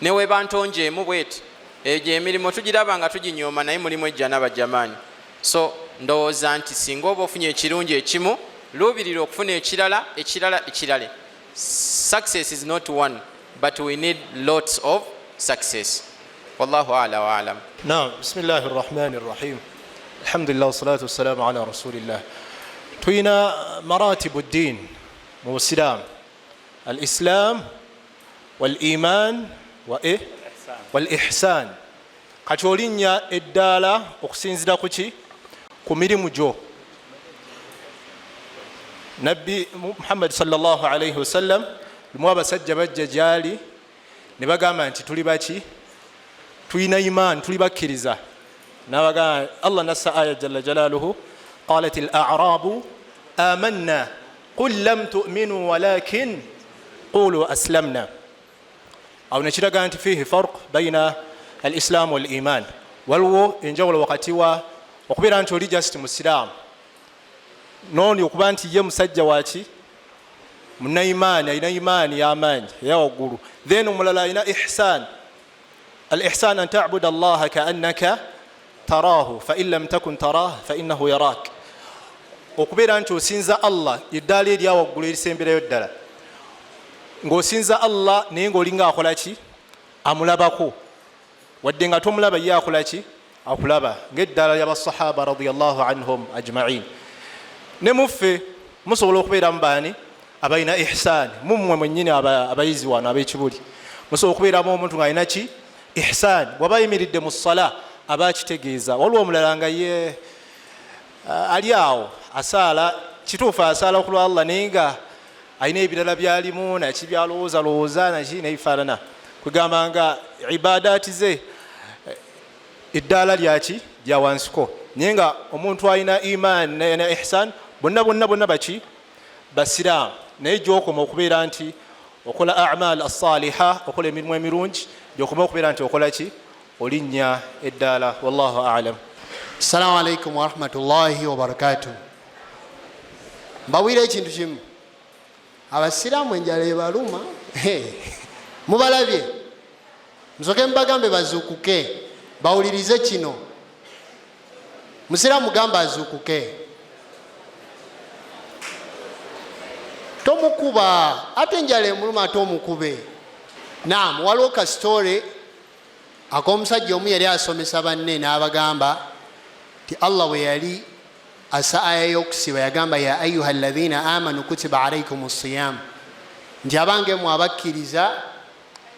neweba ntonjeemu bweti. Egyo emirimu tugiraba nga tuginyooma, naye mulimu ejjana, bajamaani. So ndowooza nti singa oba ofunye ekirungi ekimu, luubirira okufuna ekirala, ekirala, ekirale. Success is not one, but we need lots of success. Wallahu ala wa alam.
Naam, bismillahi rrahmani rrahim, alhamdulillah wassalatu wassalamu ala rasulillah. Tulina maratibu ddin mu busiraamu: alislam waliman wa walihsan. Kati olinnya eddaala okusinzira ku ki? Ku mirimu gyo. Nabbi Muhammadi sallallahu alaihi wasallam, lumu abasajja bajja gyali ne bagamba nti tuli baki? Tulina iman, tuli bakkiriza. Nabagamba, Allah nassa aya jalla jalaluhu, qalat al a'rabu amanna qul lam tu'minu walakin qulu aslamna. Awo nekiraga nti fihi farq baina al islam wal iman, waliwo enjawulo wakati wa okubeera nti oli just musiraamu noni okuba nti ye musajja waki, munaimaani, alina imaani y'amaanyi eya waggulu. Then omulala alina ihsan. Al ihsan an tabuda allaha kaannaka tarahu fain lam takun tarah fainahu yarak. Okubeera nti osinza Allah, eddaala erya waggulu erisemberayo ddala, ng'osinza Allah naye ng'olinga akola ki, amulabako, wadde nga tomulaba, ye akola ki, akulaba, ng'eddaala lyabasahaba radiallahu anhum ajmain. Ne muffe musobola okubeeramu baani abalina ihsan? Mummwe mwennyini abayizi wano ab'ekibuli musobola okubeeramu omuntu ng'alina ki, ihsan. Bw'aba ayimiridde mu ssala aba akitegeeza. Waliwo omulala nga ye ali awo asaala, kituufu asaala ku lwa Allah, naye nga alina ebirala byalimu naki, byalowooza lowooza naki nebifaanana, kwegamba nga ibadaati ze eddaala lyaki, lya wansiko. Naye nga omuntu alina iman ne ihsan, bonna bonna bonna baki, basiraamu, naye gyokoma okubeera nti okola amal assaliha, okola emirimu emirungi, gyokoma okubeera nti okola ki, olinnya eddaala. Wallahu alam.
Assalamu alaikum warahmatullahi wabarakatuh. Mbawira ekintu kimu, abasiraamu enjala ebaluma. Mubalabye, musoke mubagambe bazuukuke bawulirize kino. Musiraamu gamba azuukuke, tomukuba, ate enjala emuluma ate omukube. Naam, waliwo ka story ak'omusajja omu yali asomesa banne n'abagamba nti Allah bwe yali asa aya y'okusiba yagamba ya ayuha alladhina amanu kutiba alaikum siyam, nti abange mwe abakkiriza,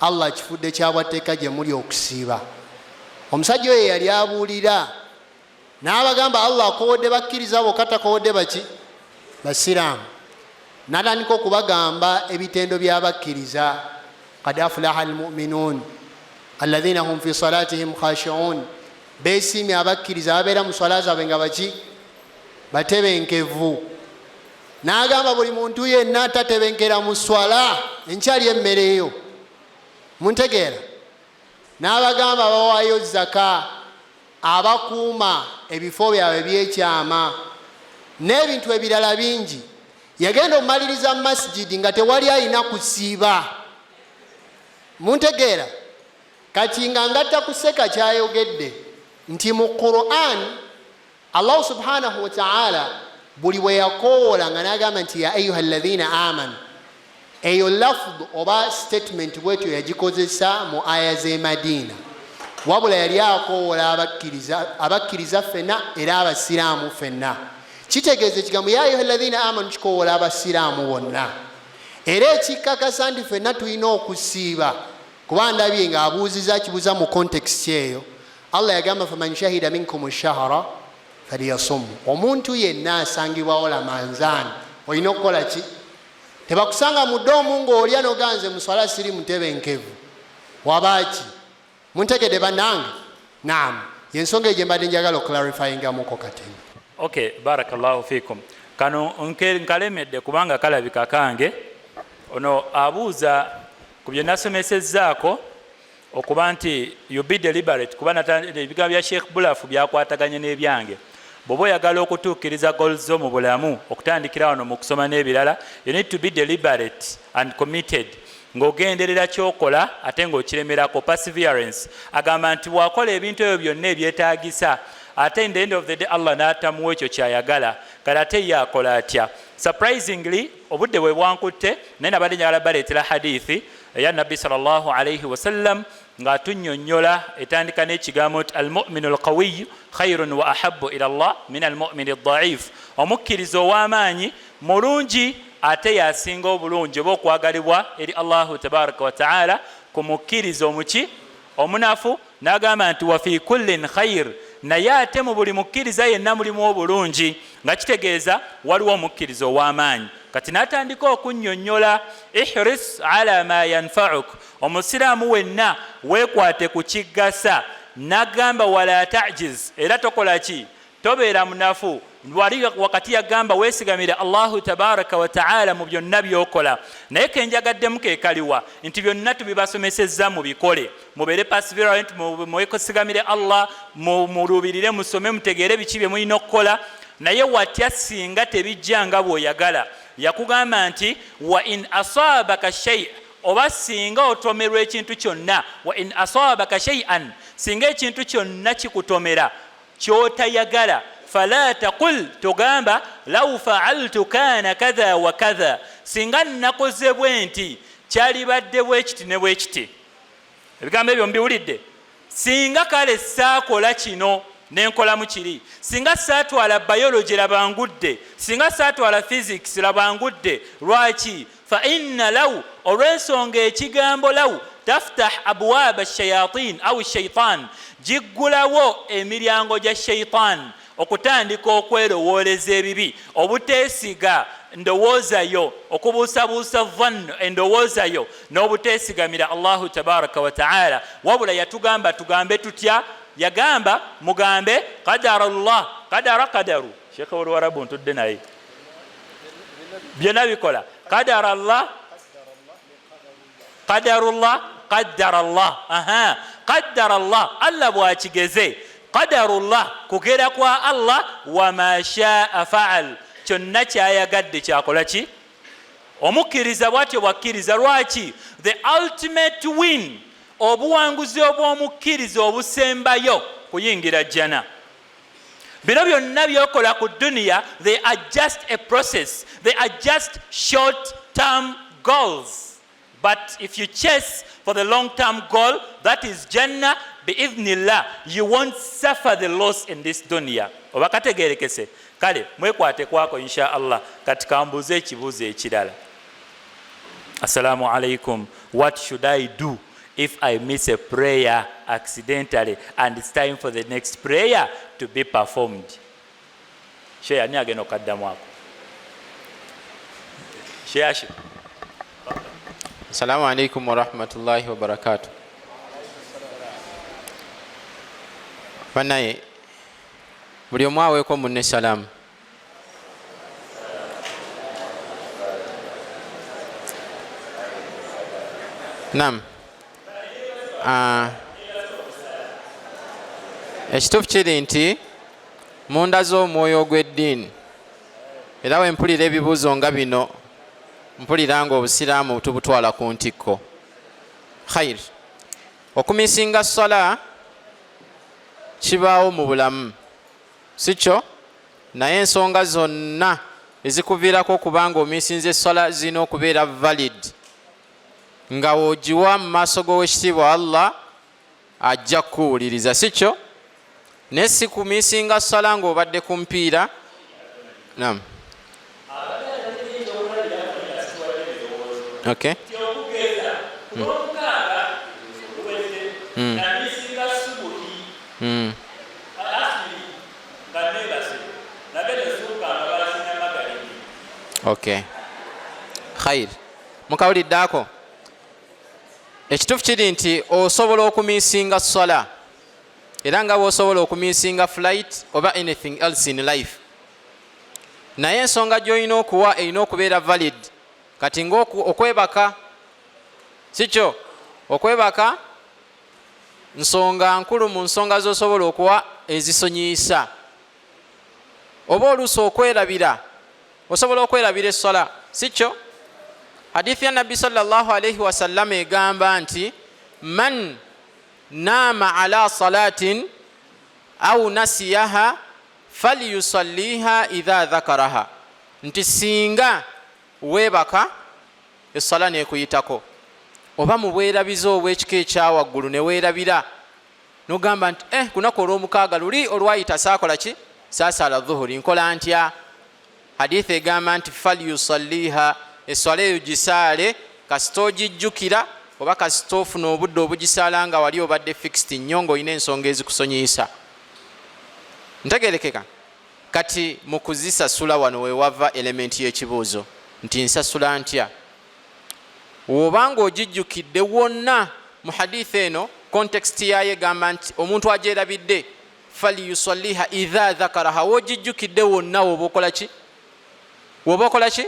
Allah akifudde kyabwatteeka gye muli okusiiba. Omusajja oyo yali abuulira n'abagamba, Allah akowodde bakkiriza bokka, takowodde baki? Basiraamu. N'atandika okubagamba ebitendo by'abakkiriza: qad aflaha almuminun alladhina hum fi salatihim khashiun, besiimye abakkiriza babeera mu swala zaabwe nga baki? Batebenkevu. N'agamba, buli muntu yenna tatebenkera mu swala, enkyali emmere eyo. Muntegeera? N'abagamba bawaayo zaka, abakuuma ebifo byabwe byekyama n'ebintu ebirala bingi. Yagenda omumaliriza mu masigidi nga tewali alina kusiiba. Muntegeera? Kati nga ngatta kuseka kyayogedde nti mu Quran Allahu subhanahu wataala buli bwe yakowoola nga nagamba nti ya ayuha alladhina amanu, eyo lafd oba statement bwetyo yagikozesa mu aya z'e Madiina, wabula yali akowoola abakkiriza, abakkiriza ffenna era abasiraamu ffenna. Kitegeeza ekigambo ya ayuha alladhina amanu kikowoola abasiraamu bonna, era ekikkakasa nti ffenna tulina okusiiba, kuba ndabye ng'abuuziza kibuuza mu context eyo. Allah yagamba, faman shahida minkum shahara falyasumu. Omuntu yenna asangibwawo Lamanzaani, olina okukola ki? Tebakusanga mu ddoomu ng'olya noganze muswala siri mutebenkevu wabaaki. Muntegedde bannange? Naam, yensonga egyo mbadde njagala oclarifyingamuko katini.
Okay, barakallahu fikum. Kano nkalemedde kubanga kalabika kange. Ono abuuza ku bye nasomesezzaako okuba nti you be deliberate, kuba ebigambo bya Sheikh Bulafu byakwataganye n'ebyange. Bw'oba oyagala okutuukiriza goals zo mu bulamu, okutandikira wano mu kusoma n'ebirala, you need to be deliberate and committed, ng'ogenderera kyokola ate ng'okiremerako, perseverance. Agamba nti bw'akola ebintu ebyo byonna ebyetaagisa, ate in the end of the day Allah n'atamuwa ekyo kyayagala, kale ate ye akola atya? Surprisingly, obudde bwe bwankutte, naye nabadde njagala baleetera hadithi eya Nabbi sallallahu alaihi wasallam ng'atunnyonnyola, etandika n'ekigambo nti almuminu alqawiyu khairun wa ahabu ila llah min almumini daif. Omukkiriza ow'amaanyi mulungi ate yasinga obulungi oba okwagalibwa eri Allahu tabaraka wataala ku mukkiriza omuki? Omunafu. N'agamba nti wa fi kullin khair, naye ate mu buli mukkiriza yenna mulimu obulungi, nga kitegeeza waliwo omukkiriza ow'amaanyi. Kati n'atandika okunnyonnyola, ihris ala ma yanfauk, omusiraamu wenna weekwate ku kiggasa. N'agamba wala tajiz, era tokola ki? Tobeera munafu. Wali wakati yagamba weesigamire Allahu tabaraka wataala mu byonna byokola. Naye kenjagaddemu kekaliwa nti byonna tubibasomesezza, mubikole, mubeere perseverant, mwesigamire Allah, muluubirire, musome, mutegeere biki bye mulina okukola. Naye watya singa tebijja nga bw'oyagala? Yakugamba nti wa in asabaka shai, oba singa otomerwa ekintu kyonna, wa in asabaka shaian, singa ekintu kyonna kikutomera kyotayagala, fala taqul, togamba lau faaltu kana kadha wa kadha, singa nakoze bwe nti kyalibadde bwe kiti ne bwe kiti. Ebigambo ebyo mbiwulidde? Singa kale saakola kino nenkolamu kiri, singa saatwala biology labangudde, singa saatwala physics labangudde. Lwaki? Fa inna law, olw'ensonga ekigambo law taftah abwaba shayatin au shaitan, giggulawo emiryango gya shaitan okutandika okwerowooleza ebibi, obuteesiga ndowoozayo, okubuusabuusa dhann endowoozayo n'obuteesigamira Allahu tabaraka wataala. Wabula yatugamba tugambe tutya? Yagamba mugambe qadara llah, qadara, qadaru. Shekhe woluwarabu ntudde naye, byonna bikola qadara llah, qadarullah, qaddara llah. Aha, qaddara llah, Allah bwakigeze, qadarullah, kugera kwa Allah. Wama shaa faal, kyonna kyayagadde kyakola ki? Omukkiriza bwatyo bwakkiriza. Lwaki? The ultimate win, obuwanguzi obw'omukkiriza obusembayo, kuyingira jjana. Bino byonna byokola ku duniya, they are just a process, they are just short term goals, but if you chase for the long term goal, that is Jannah, biidhnillah you won't suffer the loss in this dunya. Oba kategerekese? Kale mwekwate kwako insha Allah. Kati kambuuze ekibuuzo ekirala. Assalamu alaikum, what should I do if I miss a prayer accidentally and it's time for the next prayer to be performed? Sheya ani agenda okukaddamu ako? Sheyashi.
Assalamu alaikum warahmatullahi wabarakatuh. Banaye buli omu aweeko munne salaamu. Nam. Ekituufu kiri nti munda z'omwoyo ogw'eddiini, era we mpulira ebibuuzo nga bino mpulira nga obusiraamu tubutwala ku ntikko. Khair, okumisinga swala kibaawo mu bulamu, si kyo? Naye ensonga zonna ezikuviirako okuba nga omisinze swala zirina okubeera valid, nga w'ogiwa mu maaso g'owekitiibwa Allah ajja kukuwuliriza, si kyo? Naye si kumisinga swala ng'obadde ku mpiira. Naam. Okay. Okay. Khair. Mukawulidde ako? Ekituufu kiri nti osobola okumisinga swala era nga bw'osobola okumisinga flight oba anything else in life, naye ensonga gy'olina okuwa erina okubeera valid. Kati ng'okwebaka, si kyo? Okwebaka nsonga nkulu mu nsonga z'osobola okuwa ezisonyiyisa, oba oluusi okwerabira, osobola okwerabira esswala, si kyo? Hadithi ya Nabbi sallallahu alaihi wasallam egamba nti man naama ala salatin au nasiyaha falyusalliha idha dhakaraha, nti singa weebaka esswala nekuyitako oba mu bwerabize obw'ekika ekyawaggulu ne weerabira nogamba nti kunaku olw'omukaaga luli olwayita saakola ki, saasaala dhuhuri, nkola ntya? Hadithi egamba nti falyusalliha, esswala eyo gisaale kasita ogijjukira oba kasita ofuna obudde obugisaala nga wali obadde fixed nnyo ng'olina ensonga ezikusonyiyisa. Ntegerekeka? Kati mu kuzisasula wano wewava elementi y'ekibuuzo nti nsasula ntya? Woba ng'ogijjukidde wonna mu hadithi eno context yaayo egamba nti omuntu agyerabidde falyusalliha idha dhakaraha, w'ogijjukidde wonna woba okola ki? Woba okola ki?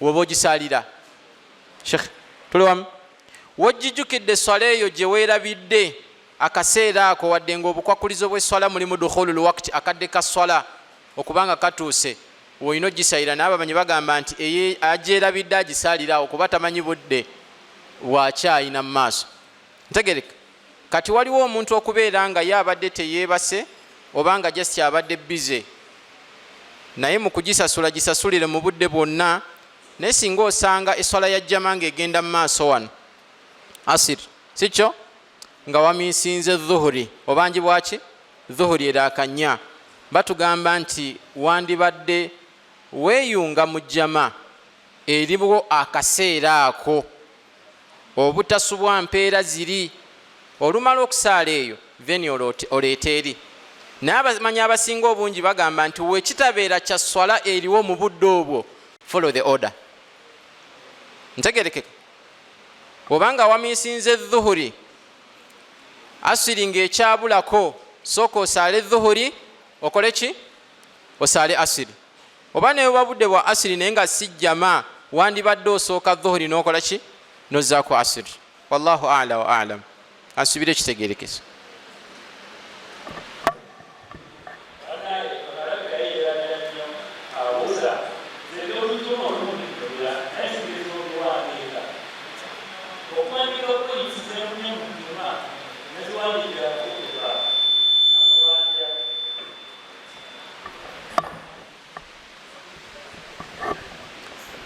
Woba ogisaalira. Sheikh, tuli wamu? W'ogijjukidde swala eyo gye weerabidde akaseera ako, wadde ng'obukwakulizo bw'esswala mulimu dukhulul wakti, akadde ka swala okubanga katuuse, olina ogisalira. Naye abamanyi bagamba nti agyerabidde agisaalira awo kuba tamanyi budde bwakyayina mu maaso. Ntegereka. Kati waliwo omuntu okubeera nga ye abadde teyeebase oba nga just abadde busy, naye mu kugisasula gisasulire mu budde bwonna. Naye singa osanga esswala ya jama ng'egenda mu maaso wano asir, si kyo? Nga wamisinze dhuhuri, obangi bwaki dhuhuri eraaka nnya, batugamba nti wandibadde weeyunga mu jama eriwo akaseera ako obutasubwa mpeera ziri, olumala okusaala eyo then oleete eri. Naye abamanyi abasinga obungi bagamba nti wekitabeera kya swala eriwo mu budde obwo, follow the order. Ntegerekeka? Obanga wamisinze dhuhuri, asiri ng'ekyabulako, sooka osaale dhuhuri okole ki? Osaale asiri. Oba nebuba budde bwa asiri naye nga si jama, wandibadde osooka dhuhuri n'okola ki? Nozzaako asiri. Wallahu ala wa alam. Ansubire ekitegerekeso.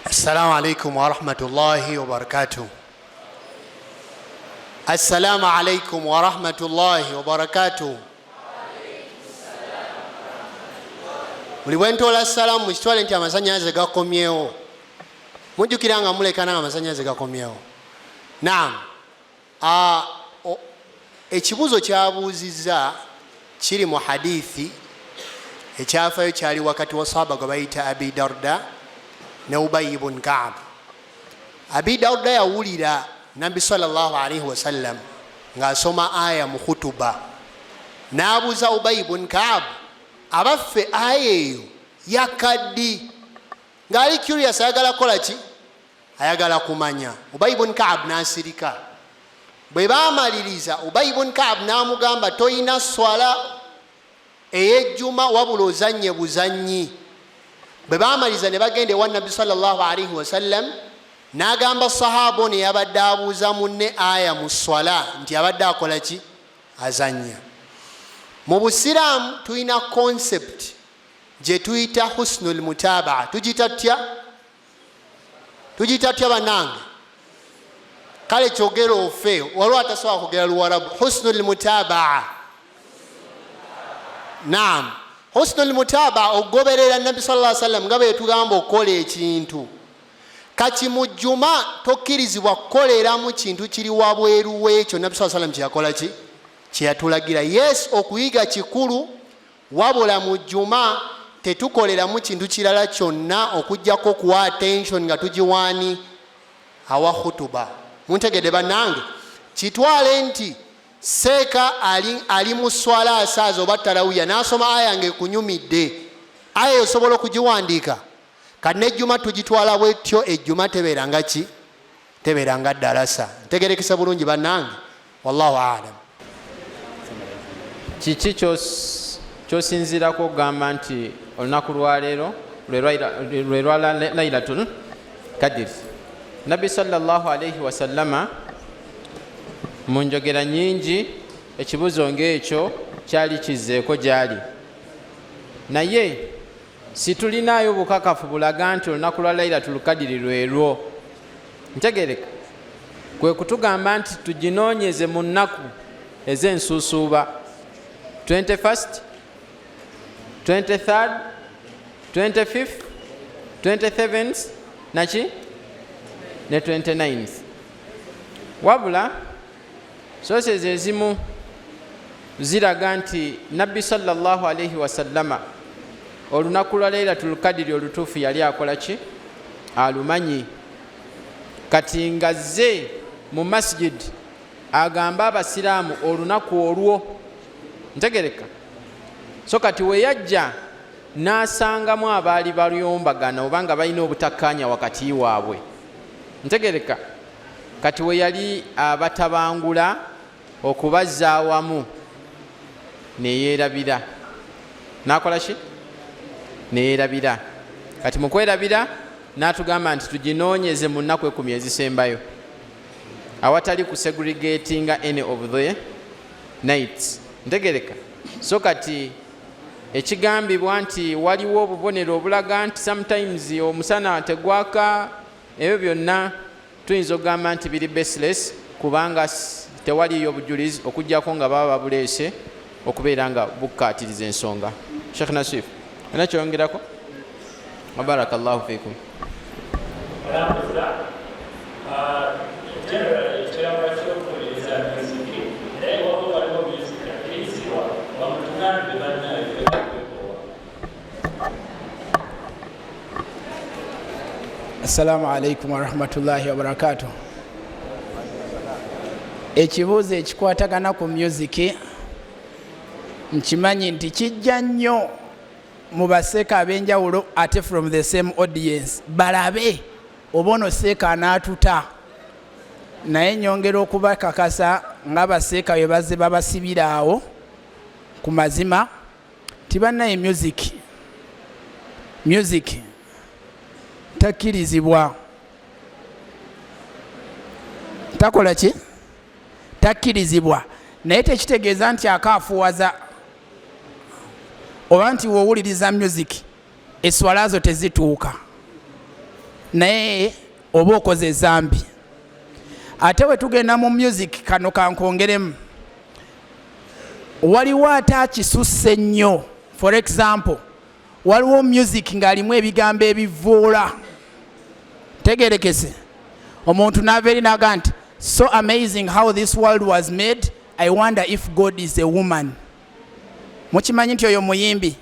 Assalamu alaikum warahmatullahi wabarakatuh. Assalamu alaikum warahmatullahi wabarakatuh. Buli bwe ntoola salaamu mukitwale nti amasannyalaze gakomyewo. Mujjukira nga mulekana nga amasannyalaze gakomyewo. Naam. Ekibuuzo kyabuuzizza kiri mu hadithi. Ekyafayo kyali wakati wa sahaba gwe bayita Abi Darda ne Ubayi bun Kaab. Abi Darda yawulira Nabbi sallallahu alaihi wasallam ng'asoma aya mu khutuba, n'abuuza Ubayi bun Kaab, abaffe aya eyo yakaddi? Ng'ali curious, ayagala kukola ki? Ayagala kumanya. Ubayi bun Kaab n'asirika. Bwe baamaliriza, Ubayi bun Kaab n'amugamba, toyina swala ey'ejjuma, wabula ozannye buzannyi. Bwe baamaliriza ne bagenda ewa Nabbi sallallahu alaihi wasallam, n'agamba sahaba ono yabadde abuuza munne aya mu swala nti abadde akola ki? Azannya. Mu busiraamu tulina concept gye tuyita husnul mutabaa. Tugiyita tutya? Tugiyita tutya bannange? Kale kyogera ofe, waliwo atasobola kwogera Luwarabu. Husnul mutabaa. Naam, husnul mutabaa, okugoberera Nabbi sallallahu alaihi wasallam nga bwe tugamba okukola ekintu. Kati mu jjuma tokkirizibwa kukoleramu kintu kiri wabweru w'ekyo Nabbi sallallahu alaihi wasallam kyeyakola ki, kyeyatulagira. Yes, okuyiga kikulu, wabula mu jjuma tetukoleramu kintu kirala kyonna okuggyako okuwa attention nga tugiwaani awa khutuba. Muntegedde bannange? Kitwale nti seeka ali mu swala asaaza oba tarawuya, n'asoma aya ng'ekunyumidde, aya osobola okugiwandiika. Kati nejjuma tugitwala bwetyo, ejjuma tebeeranga ki? Tebeeranga ddalasa. Ntegerekesa bulungi bannange? Wallahu alam.
Kiki kyosinziirako okugamba nti olunaku lwaleero lwe lwa Lailatul Kadiri? Nabbi sallallahu alaihi wasallama mu njogera nyingi ekibuzo ng'ekyo kyali kizzeeko gy'ali, naye situlinaayo bukakafu bulaga nti olunaku lwa Lailatul Kadiri lwe lwo. Ntegereka kwe kutugamba nti tuginoonyeze mu nnaku ez'ensuusuuba, 21st, 23rd, 25th, 27th naki ne 29th. Wabula sources ezimu ziraga nti Nabbi sallallahu alaihi wasallama olunaku lwa Lailatul Kadiri olutuufu yali akola ki? Alumanyi. Kati nga zze mu masjid agamba abasiraamu olunaku olwo. Ntegereka? So kati weyajja n'asangamu abaali balyombagana oba nga balina obutakkaanya wakati waabwe. Ntegereka? Kati we yali abatabangula okubazza awamu, neyeerabira, n'akola ki? Neyeerabira. Kati mu kwerabira n'atugamba nti tuginoonyeze mu nnaku 10 ezisembayo, awatali kusegregatinga any of the nights. Ntegereka? So kati ekigambibwa nti waliwo obubonero obulaga nti sometimes omusana tegwaka, ebyo byonna tuyinza okugamba nti biri baseless, kubanga tewaliyo bujulizi okuggyako nga baba babuleese okubeera nga bukkaatiriza ensonga. Sheikh Nasif, olina kyongerako? Barakallahu fikum.
Olambuza generally ekiramba ky'okuwuliriza music, naye waba waliwo music akkirizibwa, bamutugambe bannaye kwekwekowa.
Assalamu alaikum warahmatullahi wabarakatuh. Ekibuuzo ekikwatagana ku music, nkimanyi nti kijja nnyo mu baseeka ab'enjawulo, ate from the same audience, balabe oba ono seeka anaatuta. Naye nyongera okubakakasa ng'abaseeka bwe bazze babasibira awo ku mazima ti bannaye, music takkirizibwa, takola ki, takkirizibwa. Naye tekitegeeza nti akaafuwaza oba nti woowuliriza music eswala zo tezituuka, naye oba okoze ezambi. Ate bwe tugenda mu music, kano kankongeremu, waliwo ate akisusse nnyo. For example, waliwo music ng'alimu ebigambo ebivoola. Tegerekese, omuntu n'ava eri n'aga nti So amazing how this world was made, I wonder if God is a woman. Mukimanyi nti oyo muyimbi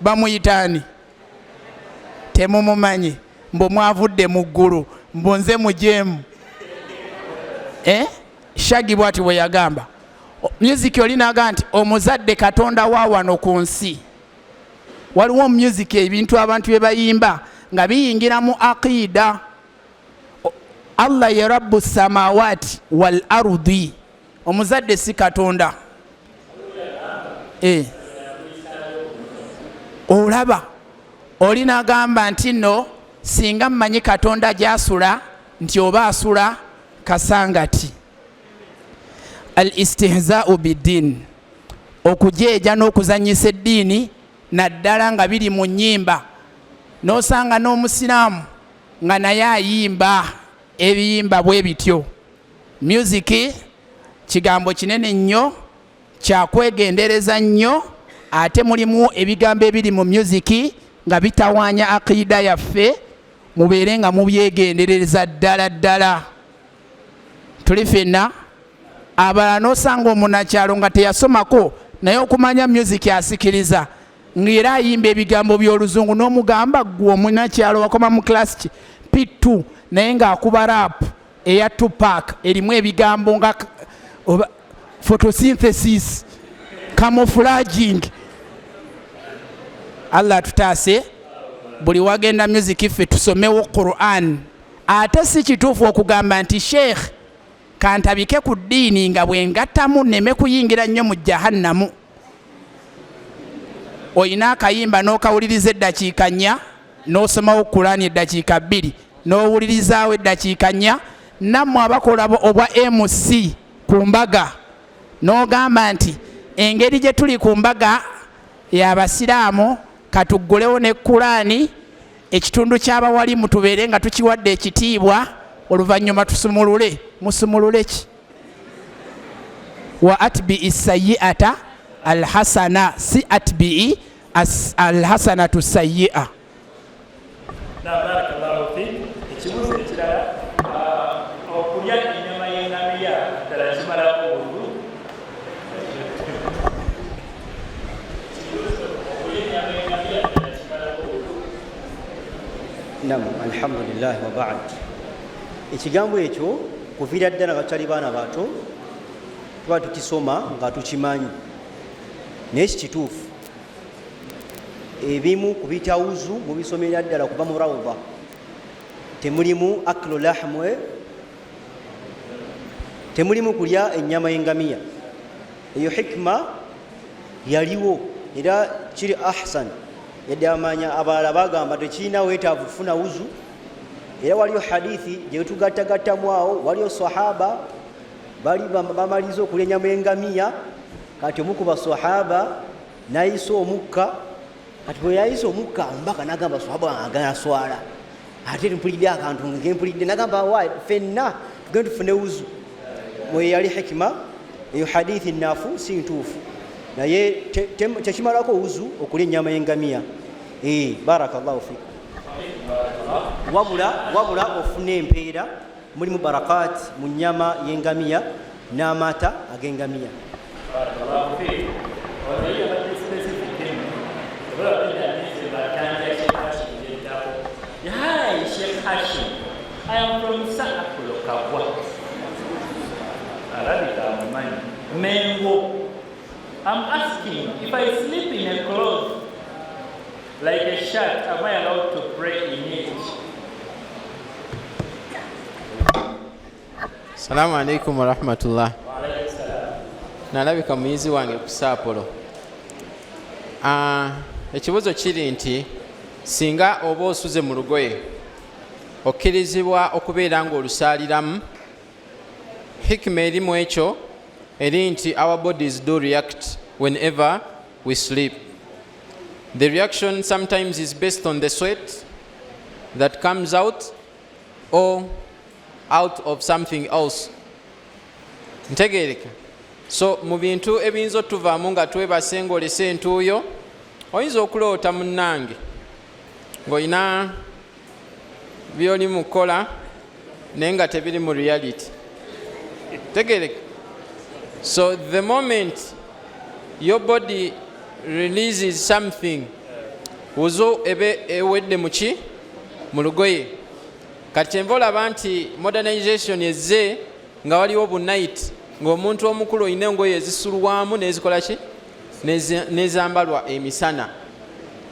bamuyitaani? Temumumanyi? Mbu mwavudde mu ggulu, mbu nze mujeemu. Eh? Shaggy bwati bwe yagamba. Music oli naga nti omuzadde Katonda wa wano ku nsi. Waliwo music ebintu abantu bye bayimba nga biyingira mu aqiida. Allah ye rabbu samawati wal ardi, omuzadde si Katonda. Olaba oli nagamba nti nno singa mmanyi Katonda gy'asula nti oba asula Kasangati. Al istihzau biddin, okujeeja n'okuzanyisa eddiini naddala nga biri mu nnyimba, n'osanga n'omusiraamu nga naye ayimba ebiyimba bwe bityo. Music kigambo kinene nnyo, kyakwegendereza nnyo, ate mulimu ebigambo ebiri mu music nga bitawaanya aqiida yaffe, mubeere nga mubyegendereza ddala ddala. Tuli ffenna abalala n'osanga omunakyalo nga teyasomako naye okumanya music asikiriza ng'era ayimba ebigambo by'oluzungu, n'omugamba ggwe omunakyalo wakoma mu class ki P2, naye ng'akuba rap eya Tupac erimu ebigambo nga oba photosynthesis, camouflaging. Allah atutaase. Buli wagenda music ffe tusomewo Quran. Ate si kituufu okugamba nti sheikh kantabike ku ddiini nga bwe ngattamu nneme kuyingira nnyo mu jahannamu. Oyina akayimba n'okawuliriza eddakiika 4, n'osomawo Kurani eddakiika 2, n'owulirizaawo eddakiika 4. Nammwe abakola obwa MC ku mbaga, n'ogamba nti engeri gye tuli ku mbaga y'abasiraamu katuggulewo ne Kurani ekitundu ky'abawalimu tubeere nga tukiwadde ekitiibwa, oluvannyuma tusumulule. Musumulule ki? Wa atbi'i sayyi'ata alhasana, si atbi'i alhasanatu sayyi'a.
Barakallahu fik. Ekibuuzo ekirala, okulya ennyama y'engamiya ddala kimalako wudu? Okulya ennyama y'engamiya ddala kimalako wudu?
Nam, alhamdulillah wa ba'd. Ekigambo ekyo kuviira ddala nga tukyali baana bato tuba tukisoma nga tukimanyi, naye si kituufu. Ebimu ku bitawuzu mubisomera ddala kuva mu rawda, temulimu aklu lahmwe, temulimu kulya ennyama y'engamiya. Eyo hikima yaliwo era kiri ahsan, yadde amanya abalala bagamba tekirina wetaavu kufuna wuzu. Era waliyo hadithi gyetugattagattamu awo, waliyo sahaba bali bamaliriza okulya ennyama y'engamiya, kati omu ku basahaba nayisa omukka. Kati bwe yayisa omukka omubaka nagamba sahaba agala swala, ate mpulidde akantu ngempulidde, nagamba wa fenna tugende tufune wuzu. Mwe yali hikima. Eyo hadithi nafu, si ntuufu, naye tekimalako wuzu okulya ennyama y'engamiya. Barakallahu fik. Wabula ofuna empeera, mulimu barakat mu nnyama y'engamiya n'amata ag'engamiya.
Barakallahu fik. Ono ye yabadde specific eno. Oba babadde amize batandika Sheikh Hashim gyeddako. Hi Sheikh Hashim, I am from Saakulo Kagwa. Alabika amumanyi. Mengo. I'm asking if I sleep in a cloth like a shirt, am I allowed to pray in it?
Salamu alaikum warahmatullah. Nalabika muyizi wange ku Saapolo. Ekibuuzo kiri nti singa oba osuze mu lugoye, okkirizibwa okubeera ng'olusaaliramu? Hikima eri mu ekyo eri nti our bodies do react whenever we sleep. The reaction sometimes is based on the sweat that comes out or out of something else. Ntegeereka. So mu bintu ebiyinza otuvaamu nga twebase ng'olese entuuyo, oyinza okuloota munnange ng'olina by'oli mu kukola naye nga tebiri mu reality. Tegereka. So the moment your body releases something, wuzu ebe ewedde muki mu lugoye. Kati kyenva olaba nti modernization ezze nga waliwo bu night, ng'omuntu omukulu olina engoye ezisulwamu n'ezikola ki n'ezambalwa emisana.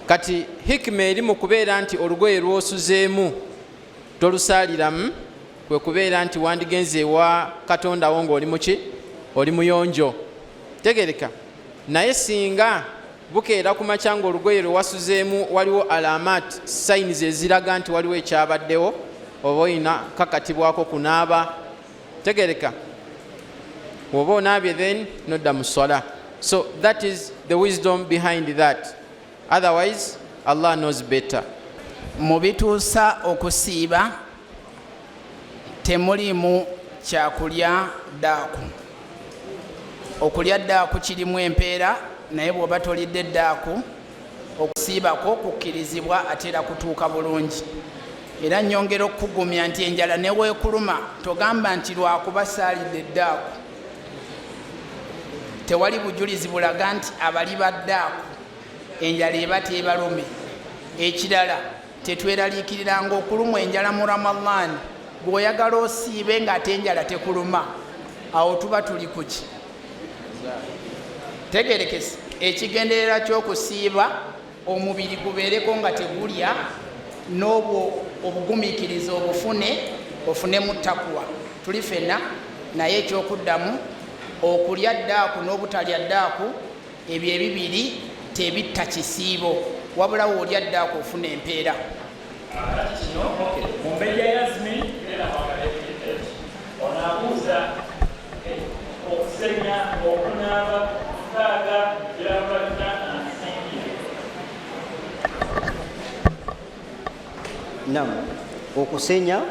Kati hikima eri mu kubeera nti olugoye lw'osuzeemu tolusaaliramu, kwe kubeera nti wandigenze ewa Katonda wo ng'oli muki, oli muyonjo. Tegereka. Naye singa bukeera ku makya ng'olugoye lwe wasuzeemu waliwo alamat, signs eziraga nti waliwo ekyabaddewo, oba olina kakatibwako kunaaba. Tegereka. Bw'oba onaabye then nodda mu swala. So that is the wisdom behind that. Otherwise Allah knows better.
Mu bituusa okusiiba temuliimu kyakulya ddaaku. Okulya ddaaku kirimu empeera, naye bw'oba tolidde ddaaku okusiibako kukkirizibwa ate era kutuuka bulungi. Era nnyongera okukugumya nti enjala ne weekuluma togamba nti lwakuba saalidde ddaaku. Tewali bujulizi bulaga nti abali ba ddaaku enjala eba teebalume. Ekirala, tetweraliikiriranga okulumwa enjala mu Ramadhan. Bw'oyagala osiibe ng'ate enjala tekuluma, awo tuba tuli kuki? Tegerekese ekigendererwa ky'okusiiba, omubiri gubeereko nga tegulya, n'obwo obugumiikiriza obufune, ofunemu takuwa. Tuli fenna, naye ekyokuddamu, okulya ddaaku n'obutalya ddaaku, ebyo ebibiri tebitta kisiibo, wabula w'olya ddaaku ofuna empeera.
Kati kino, okay, Mumbejja Yasmin genda mwagala ono abuuza okusenya, okunaaba nkaaga birabalina nsimbire.
Nam, okusenya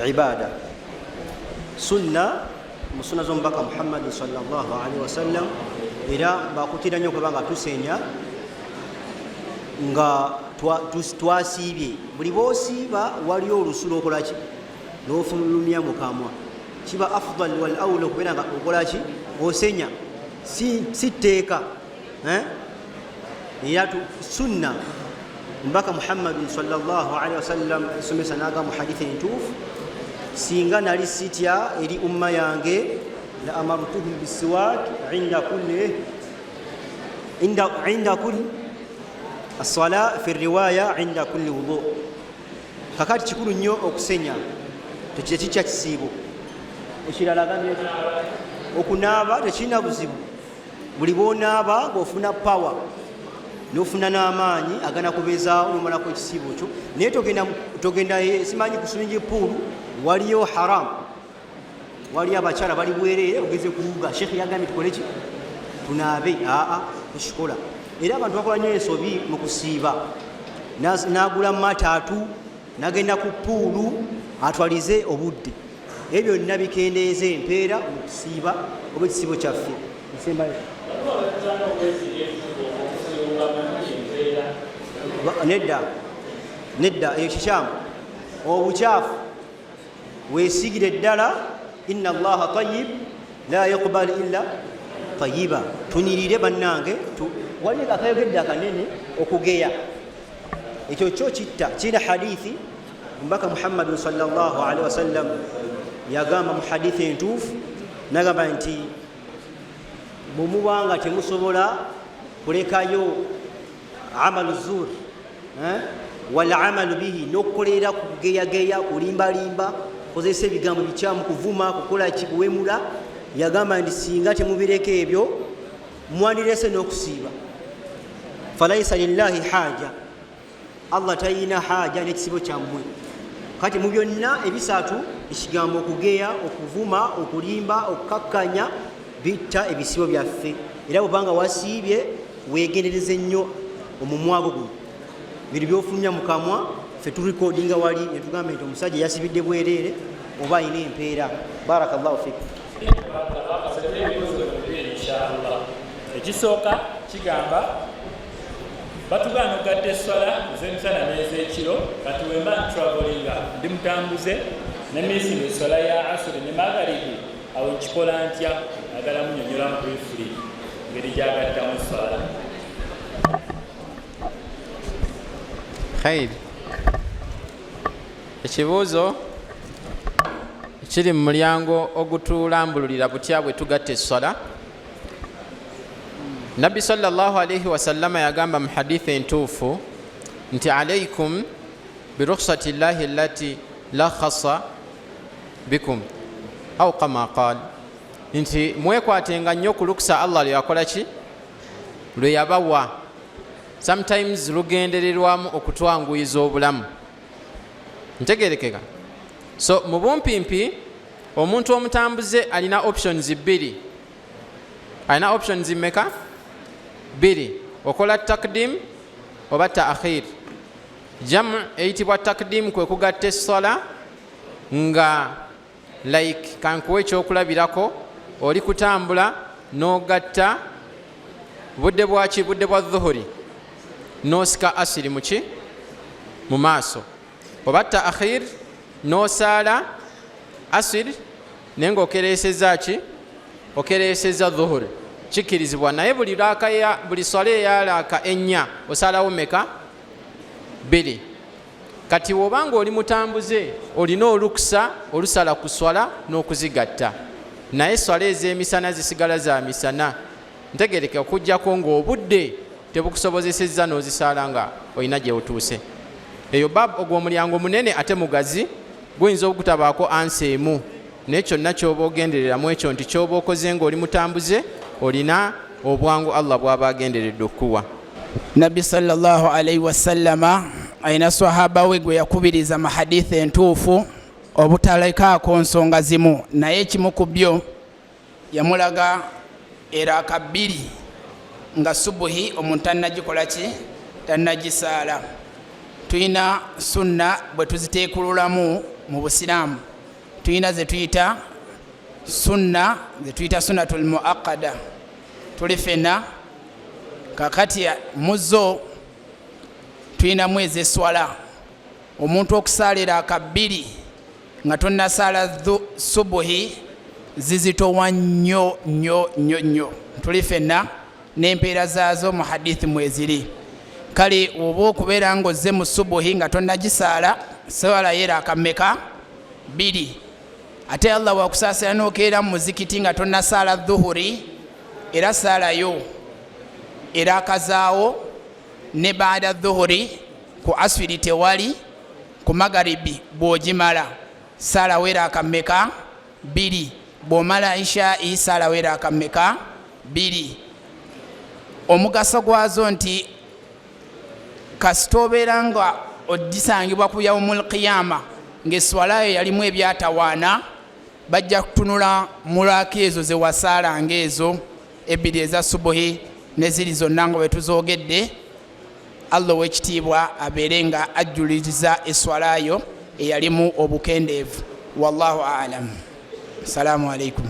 ibada, sunna mu sunna z'omubaka Muhammadi sallallahu alaihi wasallam, era bakutira nnyo okuba nga tusenya nga twasiibye. Buli bwosiiba waliyo olusu lwokolaki nofulumya mukamwa, kiba afdal wal aula okubeera nga okolaki osenya, si tteeka, eh? Era sunna omubaka Muhammadin sallallahu alaihi wasallam esomesa naga mu hadithi entuufu, singa nali sitya eri umma yange la amartuhum bisiwak inda kulli inda kulli as-sala fi riwaya inda kulli wudu. Kakati kikulu nnyo okusenya, tekikya kisiibo. Ekirala agambye okunaaba tekirina buzibu, buli bwonaaba ng'ofuna power n'ofuna n'amaanyi aganakubeezaawo n'omalako ekisiibo kyo, naye togenda simanyi ku swimming pool waliyo haram, waliyo abakyala bali bwereere ogeze kuwuga. Sheikh yagambye tukole ki? Tunaabe. Aa, tukikola. Era abantu bakola nnyo ensobi mu kusiiba, n'agula mataatu n'agenda ku puulu atwalize obudde. Ebyo byonna bikendeeza empeera mu kusiiba oba ekisiibo kyaffe. Nedda, nedda, eyo kikyamu. Obukyafu weesigire ddala, inna Allaha tayyib la yuqbalu illa tayyiba. Tunyirire bannange, waliwo akayogedde akanene okugeya, ekyo kyo kitta. Kirina hadithi omubaka Muhammadin sallallahu alaihi wasallam yagamba mu hadithi entuufu, nagamba nti bwemubanga temusobola kulekayo amalu zur wal amalu bihi, n'okukolerera ku kugeyageya, kulimbalimba, kozesa ebigambo bikyamu, kuvuma, kukola ki, kuwemula, yagamba nti singa temubireka ebyo mwandirese n'okusiiba. Falaisa lillahi haja, Allah tayina haja n'ekisibo kyammwe. Kati mu byonna ebisatu, ekigambo okugeya, okuvuma, okulimba, okukakkanya bitta ebisibo byaffe. Era bwobanga wasiibye weegendereze nnyo omumwago guno, bino byofulumya mu kamwa, ffe turekodinga wali ne tugamba nti omusajja yasibidde bwereere oba alina empeera. Barakallahu fik.
Ekisooka kigamba batugaana okugatta esswala ez'emisana n'ez'ekiro. Kati wemba ntravelinga ndi mutambuze Ne missinga eswala ya asuri ne magharibi, awo nkikola ntya? Agala munyonyolamu briefly ngeri gyagattamu swala.
Khair, ekibuuzo kiri mu mulyango ogutulambululira butya bwe tugatta esswala. Nabbi sallallahu alaihi wasallama yagamba mu hadithi entuufu nti alaikum birukhsati llahi allati lakhasa bikum au kama qal, nti mwekwatenga nnyo ku lukusa Allah lwe yakola ki, lwe yabawa. Sometimes lugendererwamu okutwanguyiza obulamu. Ntegerekeka? So mu bumpimpi, omuntu omutambuze alina options bbiri. Alina options mmeka? Bbiri. Okola takdim oba taakhir. Jamu eyitibwa takdim kwe kugatta essala nga like kankuwa ekyokulabirako, oli kutambula n'ogatta budde bwaki? Budde bwa dhuhuri, n'osika asiri muki mu maaso, oba taakhir n'osaala asiri naye ng'okereeseza ki? Okereeseza dhuhuri. Kikkirizibwa, naye buli raaka ya buli swala eya raaka ennya osaalawo meka? Bbiri. Kati wobanga oli mutambuze, olina olukusa olusala ku swala n'okuzigatta, naye swala ez'emisana zisigala za misana. Ntegereke? Okugjako ng'obudde tebukusobozesezza n'ozisaala nga olina gyeotuuse. Eyo bab ogwo omulyango munene ate mugazi, guyinza okutabaako answer emu, naye kyonna kyoba ogendereramu ekyo nti kyoba okoze ng'oli mutambuze, olina obwangu Allah bw'aba agenderedde okukuwa.
Nabbi sallallahu alaihi wasallama alina swahaba we gwe yakubiriza mu hadithi entuufu obutalekaako nsonga zimu, naye ekimu ku byo yamulaga eraaka bbiri nga subuhi omuntu tannagikola ki, tannagisaala. Tulina sunna bwe tuziteekululamu mu Busiraamu. Tulina ze tuyita sunna, ze tuyita sunnatul muaqada. Tuli fenna? Kakati muzo tulinamu ezeswala, omuntu okusaala eraaka bbiri nga tonnasaala subuhi zizitowa nnyo nnyo nnyo nnyo. Tuli fenna? N'empeera zaazo mu hadithi mweziri. Kale oba okubeera ng'ozze mu subuhi nga tonnagisaala, saalayo eraaka mmeka? Bbiri. Ate Allah wakusaasira n'okeera mu muzikiti nga tonnasaala dhuhuri, era saalayo eraakazaawo ne baada dhuhuri. Ku aswiri tewali, ku magaribi bw'ogimala saalawo eraaka mmeka? Bbiri. Bw'omala ishai, saalawo eraaka mmeka? Bbiri. Omugaso gwazo nti kasita obeera nga ogisangibwa ku yaumul qiyama ng'eswalayo yalimu ebyatawaana, bajja kutunula mulaaka ezo zewasaalanga, ezo ebbiri eza subuhi neziri zonna nga bwe tuzoogedde, Allah ow'ekitiibwa abeere nga ajjuliriza eswalayo eyalimu obukendeevu. Wallahu alam. Assalamu alaikum.